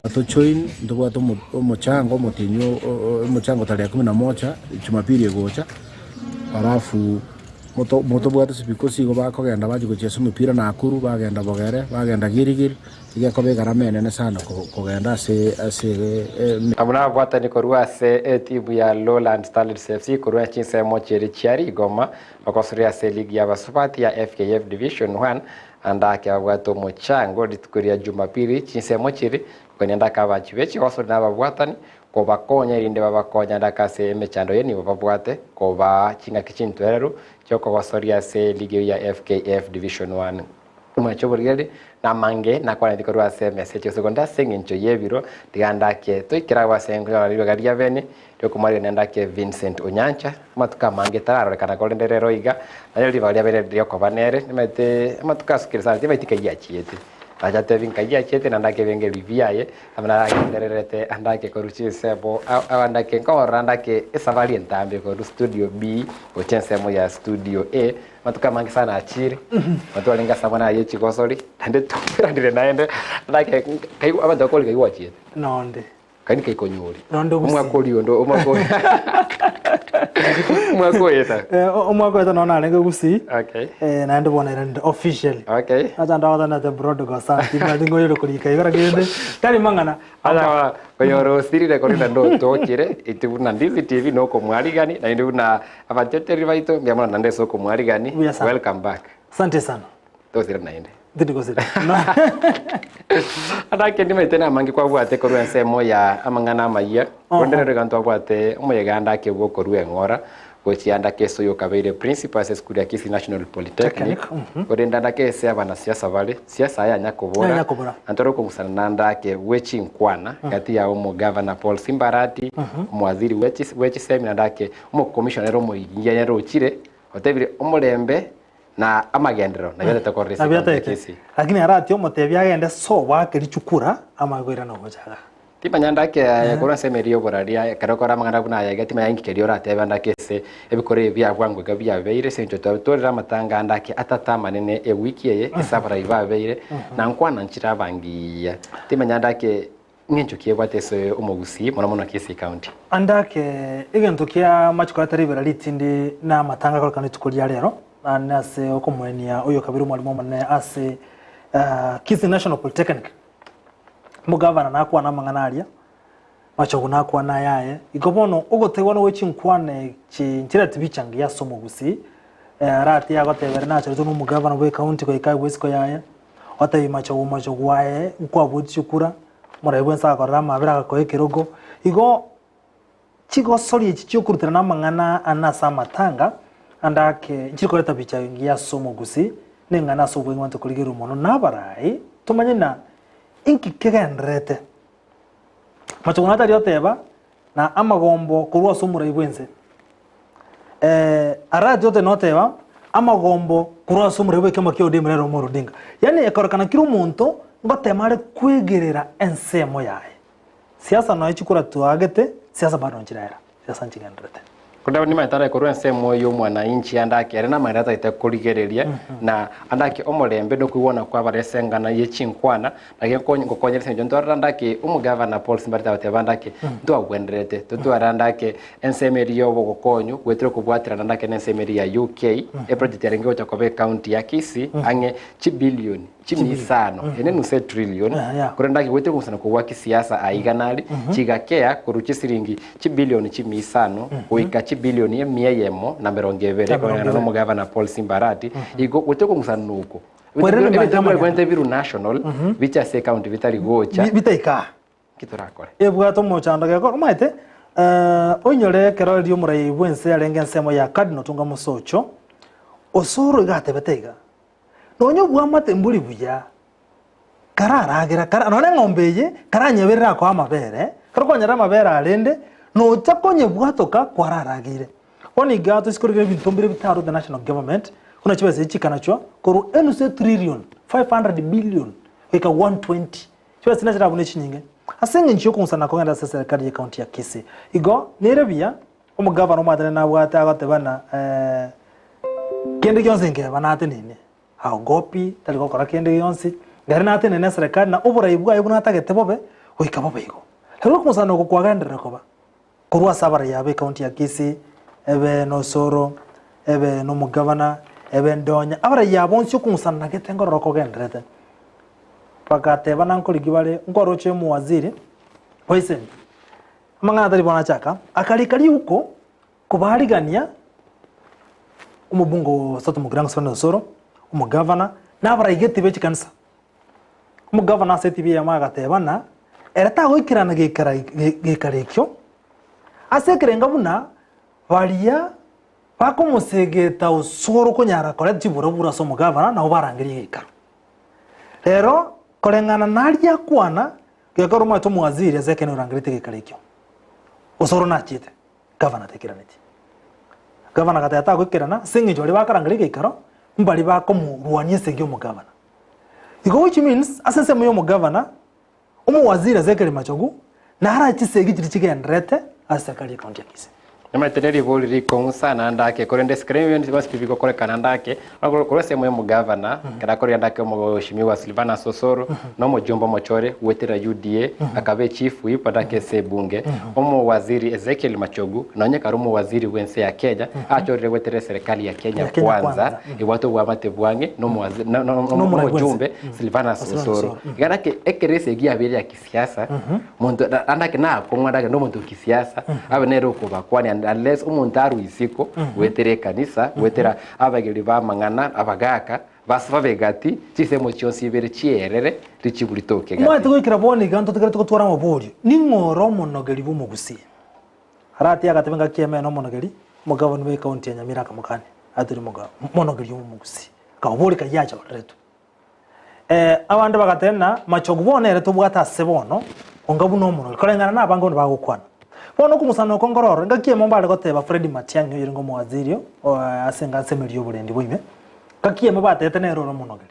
bato join, ntobwate omochango omotienyi omochango tarehe kumi na moja, jumapili egocha, alafu motobwate ase ebikosi igo bakogenda bachia gochia ase omopira Nakuru, bagenda Bogere, bagenda Gilgil, iga ekoba egarama enene sana kogenda ase ase. Abwo nababwatani korwa ase etimu ya Lowland Starlets FC korwa chinsemo chiria chia Rigoma Bagosoria ase eligi y'abasubati ya FKF Division One, Andake abwate omochango rituko ria Jumapili chinsemo chiri kogania Andake abachi be chigosori na ababwatani kobakonya erinde babakonye Andake ase emechando ye nibo babwate kobaa chingaki chintwereru chiokogosoria ase eligi eyio ya FKF Division One. Omwancho oborigeri namange nakwaneti korwa ase emesa eche gose konde ase engencho y'ebiro, tiga ndake toikere agwo ase nkonyora ribaga ria bene riokomwarigania ndake Vincent Onyancha, amatuko amange tararorekana korende rero iga nario ribaga ria bene riokoba nere, nimanyete amatuko asukire sana timaeti nkai achiete, nacha atebi nkai achiete naende ake ebenge biaye amo naragendererete ande ake korwa chinsemo ande ake nkorora ande ake esafari entambe korwa studio B gochia ensemo ya studio A. Amatuko amange sana achire, matwarenge ase amang'ana aye chigosori, naende twaumeranire naende, like kai abanto bakori kai gwachiete. Nonde. Kai nikai konyori. Nonde gusii. Omwaka oria onde, omwaka oria. Omwaka oyeta. Eh, omwaka oyeta nonya narenge gusii. Okay. Eh, naende bono nairanire officially. Okay. Acha ndagotanete protocol sana, timanyeti ngoyore korika igo lakini tari mang'ana. Aya konyora osirire korende ndotokire, intwe buna Ndizi TV nokomwarigani, naende buna abateteri baito mbuya mono naende ase okomwarigani. Buya sana. Welcome back. Asante sana. Tosire naende. Ntindi gosira. Andake ndimaete namange kwabwate korwa ensemo ya amang'ana amayia korende rero iga ntwabwate omoyega andake bwa okorwa eng'ora gochia andake ase oyo okabeire principal ase esukuru ya Kisii National Polytechnic korende andake ase abanasiasa bare siasa aya nyakobora Yanyakobora. na ntore okogusana na andake bwe chinkwana gati ya omogavana Paul Simbarati omowaziri bwe chis- bwe chisemi na andake omokomishona ere omoyia nere ochire otebire omorembe Na amagenderero nabio atete korora ase Nabio ekaunti ya atete. Kisii. Lakini aratie omotebia agende sobo ake richukura amanye koirana ogochaga. Timanya ndake aye korwa ase emeri y'oboraria ekero okora amang'ana buna aya iga timanya inki keria oratebe andake ase ebikoro ebi bia bwango iga biabeire ase eng'encho twatorire amatanga ande ake atato amanene ewiki eye ase abarai babeire na nkwana nchire abangiya timanya ndake ng'encho ki ebwate ase omogusii mono mono Kisii County. Ande ake egento kia amachiko atari ribera ritindi na amatanga akorekana rituko ria rero naende ase okomoenia oyo kabere omwalimu omonene ase Kisii National Polytechnic omogavana nakwana amang'ana aria machogu nakwana ayaye igo bono ogotegwa na gwechinkwana echi nchireti bicha ngiya ase omogusii arati agotebere nachoretwe na omogavana bwe county goika aigwe isiko yaye Otebie machogu machogu aye nkwabuetie chikura, omoraia bwensi agakorera amabera agakoa ekerogo. Igo chigosori echi chiokoruterana amang'ana ane ase amatanga ande ake nchiri koreta picha engiya ase omogusii, na eng'ana ase obweng'e abanto korigerwa mono na abarai tomanye na inki kegendererete. Machogu natari oteba na amagombo korwa ase omorai bwense. Arati ote noteba amagombo korwa ase omorai bw'ekiama kia ODM Raila Omolo Odinga. Yaani ekorekana kera omonto ngotema are kwegerera ensemo yaye. Siasa nonya chikura twagete, siasa bado nchiraera, siasa nchigendererete. Korende nimanyete are korwa ensemo y'omwananchi ande ake ere namang'ana atagete korigereria, na ande ake omorembe na okoigwana kw'abare ase engana ye chinkwana, Naki ngokonyera ase engencho ntwarora ande ake omogavana Paul Simbarati agoteba ande ake ntwagwenderete totware ande ake ensemo eria y'obogokonyu goetera okobwaterana ande ake na ensemo eria ya UK eproject yarenge gocha koba ecounty ya Kisii ang'e chibillion chimia isano eye nenusu etrillion korende ake goetera okong'usana kogwa kisiasa aiga nari chigakea korwa chisiringi chibillion chimia isano goika chibillion emia eyemo na merongo ebere koreng'ana na omogavana Paul Simbarati igo goetera okong'usana oko Kwerende Ebinto mbache amagena. bibwente biru national biche ase ecounty bitari gocha. Bitaika. Nki torakore? Ebwate omochando gekora omanyete oinyore ekero erio omorai bwense arenge ensemo ya Cardinal Tunga Mosocho Osoro iga atebete iga nonya obwamate mbori buya kararagera kara nonya eng'ombe eye karanyeberere akoa amabere ekero kwanyora amabere arende nocha konyebwatoka kwararageire. Bono iga tosikorigereria ebinto mbire bitaro the national government buna chibesa echi chikanachwa korwa enusu etrillion 500 billion goika 120 chibesa echi nachirabune chinyinge ase eng'encho yokong'usana kogenda ase eserekari ye county ya Kisii. Igo nere buya omogavana omwatane nabwate agoteba ng'a kende gionsi nkeba natenene aogopi tari gokora kende gionsi nere natenene eserekari na oborai bwaye buna atagete bobe goika bobe igo. Rero okong'usana oko kwagenderera koba. Korwa ase abaraiya b'ecounty ya Kisii, ebe n'Osoro, ebe n'omogavana, ebe Ndonya, abaraiya aba bonsi okong'usana gete nkorora kogendererete. Bagatebana nkorigia bare, nkwaroche omowaziri bwa isemi, amang'ana atari bono achaka, akarika riuko kobarigania omobunge o South Mugirango Stephen Osoro, omogavana, na abaraigeti be chikanisa. Omogavana ase etibi eyemo agateba ng'a ere tagoikerana geikara geikaro ekio, ase ekerengo buna baria bakomosegeta osoro konyara koreta chiburaburo ase omogavana nabo barangerie geikaro. Rero koreng'ana naria akwana, gekero omanyete omowaziri ase ekeene orangereti geikaro ekio, osoro nachiete, gavana taikeraneti. Gavana agateba tagoikerana ase eng'encho baria bakarangeria geikaro, mbaria bakomorwania esegi omogavana. Igo which means ase ensemo ya omogavana, omowaziri ase ekerima chogu, naro chisegi chiria chigendererete ase serikali ye county ya Kisii. Nimanyete neribori rikong'u sana ande ake korende ase kera ebinto bionsi pi bigokorekana ande ake korwa ensemo ya omogavana ekero akorire ande ake omweshimiwa Silvanus Osoro na omojumbe omochore goetera UDA akaba echief whip ande ake ase ebunge omowaziri Ezekiel Machogu nonye kare omowaziri bwense ya Kenya achorire goetera eserekari ya Kenya Ya Kenya Kwanza Kwanza. Ebwate obwamate bwang'e nomoazi- no- no- no- Nomorai bwense. nomojumbe Silvanus Silvanus Osoro. Osoro. Iga naki ekero esegi yabeire ya kisiasa, monto na- naki nakong'u andake nomonto o kisiasa, abe nere okobakwania unless omonto arwe isiko, goetera ekanisa, goetera abageri ba amang'ana, abagaka, Bas babe gati, chinsemo chionsi ibere chierere, richibu ritoke gati. Omanyete goikera bono iga ntotegerete gotwara amaborio, Ning'o ore omonogeri bw'omogusii? Arati agateba engaki y'emeene omonogeri, omogabani bw'ecounty ya Nyamira akamokania, Atori moga monogeri omogusii. Akamoboria kayio achoreretwe. Eh, abande bagateba ng'a machogu bono ere tobwate ase bono, onga buna omonogeri, koreng'ana na abange bono bagokwana. Bono okong'usana oko nkoro ororo, engaki eyemo mbare goteba Fred Matiang'i oyorenge omowaziri ase engansa emerio y'oborendi bwa ime, engaki eyemo batebete nere ore omonogeri.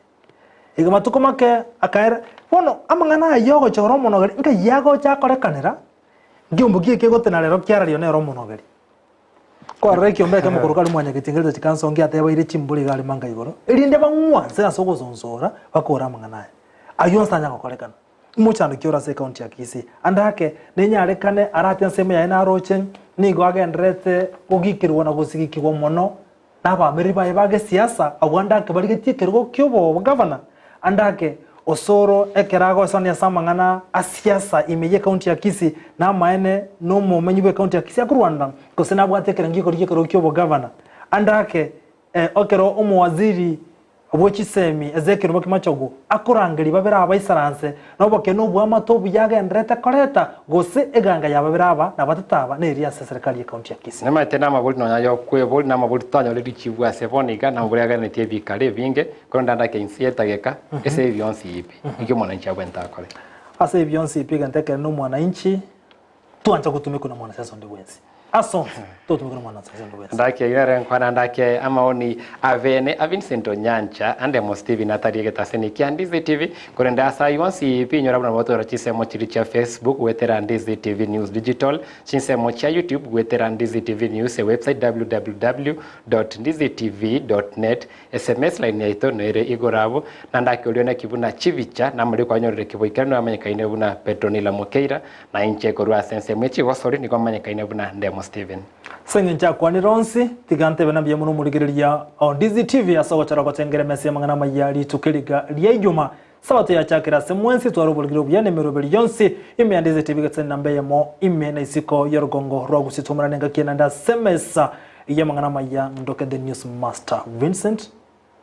Iga matuko make akaera, bono amang'ana ayio ogochora omonogeri nkai agocha akorekanera, nkiombe ki ekegotena rero kiarario nere omonogeri. Kwarora ekiombe ekemo korwa kare mwanyagetingerete chikanso ngiatebaire chimbori iga are manga igoro, erinde bang'wanse ase ogosonsora bakore amang'ana aya. Ayio onsi tanya gokorekana. Omochando ki ore ase ecounty ya Kisii? Ande ake nenyarekane arate ensemo yaye naroche nigo agendererete gogikerwa na gosigikigwa mono nabaamereri baye ba gesiasa abwo ande ake barigetie ekerogo ki'obogavana ande ake Osoro ekero agoesoania ase amang'ana a siasa ime y'ecounty ya Kisii namaene nomomenyi bw'ecounty ya Kisii akorwanera gose nabwate ekerengo gi'okorigia ekerogo ki'obogavana ande ake Ekero omowaziri bwe chisemi Ezekiel Omoki Machogu akorangeria babere aba baisaranse nobokene obw'amato obuya agendererete koreta, gose eganga ya babere aba na batato aba neria ase eserekari y'ecounty ya Kisii. Nemaete namabori nonya y'okwebori, namabori totanyore richibu ase bono iga, namabori aganetie ebikaro ebinge, korende andake inse y'etageka, ase ebi bionsi pi, niki omwananchi abwenerete akore? Ase ebi bionsi pi egento ekenene nomwananchi twancha gotumekwa na mwanasiasa onde bwensi. Ase onsi, togotumekwa na mwanasiasa onde bwensi. Ndake nere nkwana ndake amaoni abene a Vincent Onyancha ande mo Steven atari egetaseni kia Ndizi TV korende ase ayio onsi pi inyora buna botora chinsemo chiri chia Facebook goetera Ndizi TV News Digital chinsemo chia YouTube goetera Ndizi TV News ewebsite www.ndizitv.net SMS line yaito noere igoro abwo na ndake orio naki buna chibicha namori kwanyorire kiboikeranu amanyekaine buna Petronila Mokeira Na inche korwa ase ensemo ye chigosori nigo manyekaine buna Ndemo Stephen. Ase engencho akwanire onsi, tiga ntebe na mbuya mono omorigereria o Ndizi TV ase ogochora gochengera emesa y'amang'ana amaya rituko eriga ria Ijuma. Sabato yachakire ase mwensi tware oborigire obuya na emeroberi yonsi ime ya Ndizi TV getse namba eyemo ime na isiko y'orugongo rwa Gusii twaumerane engaki naende ase emesa y'amang'ana amaya ndoke the news master Vincent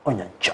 Onyancha.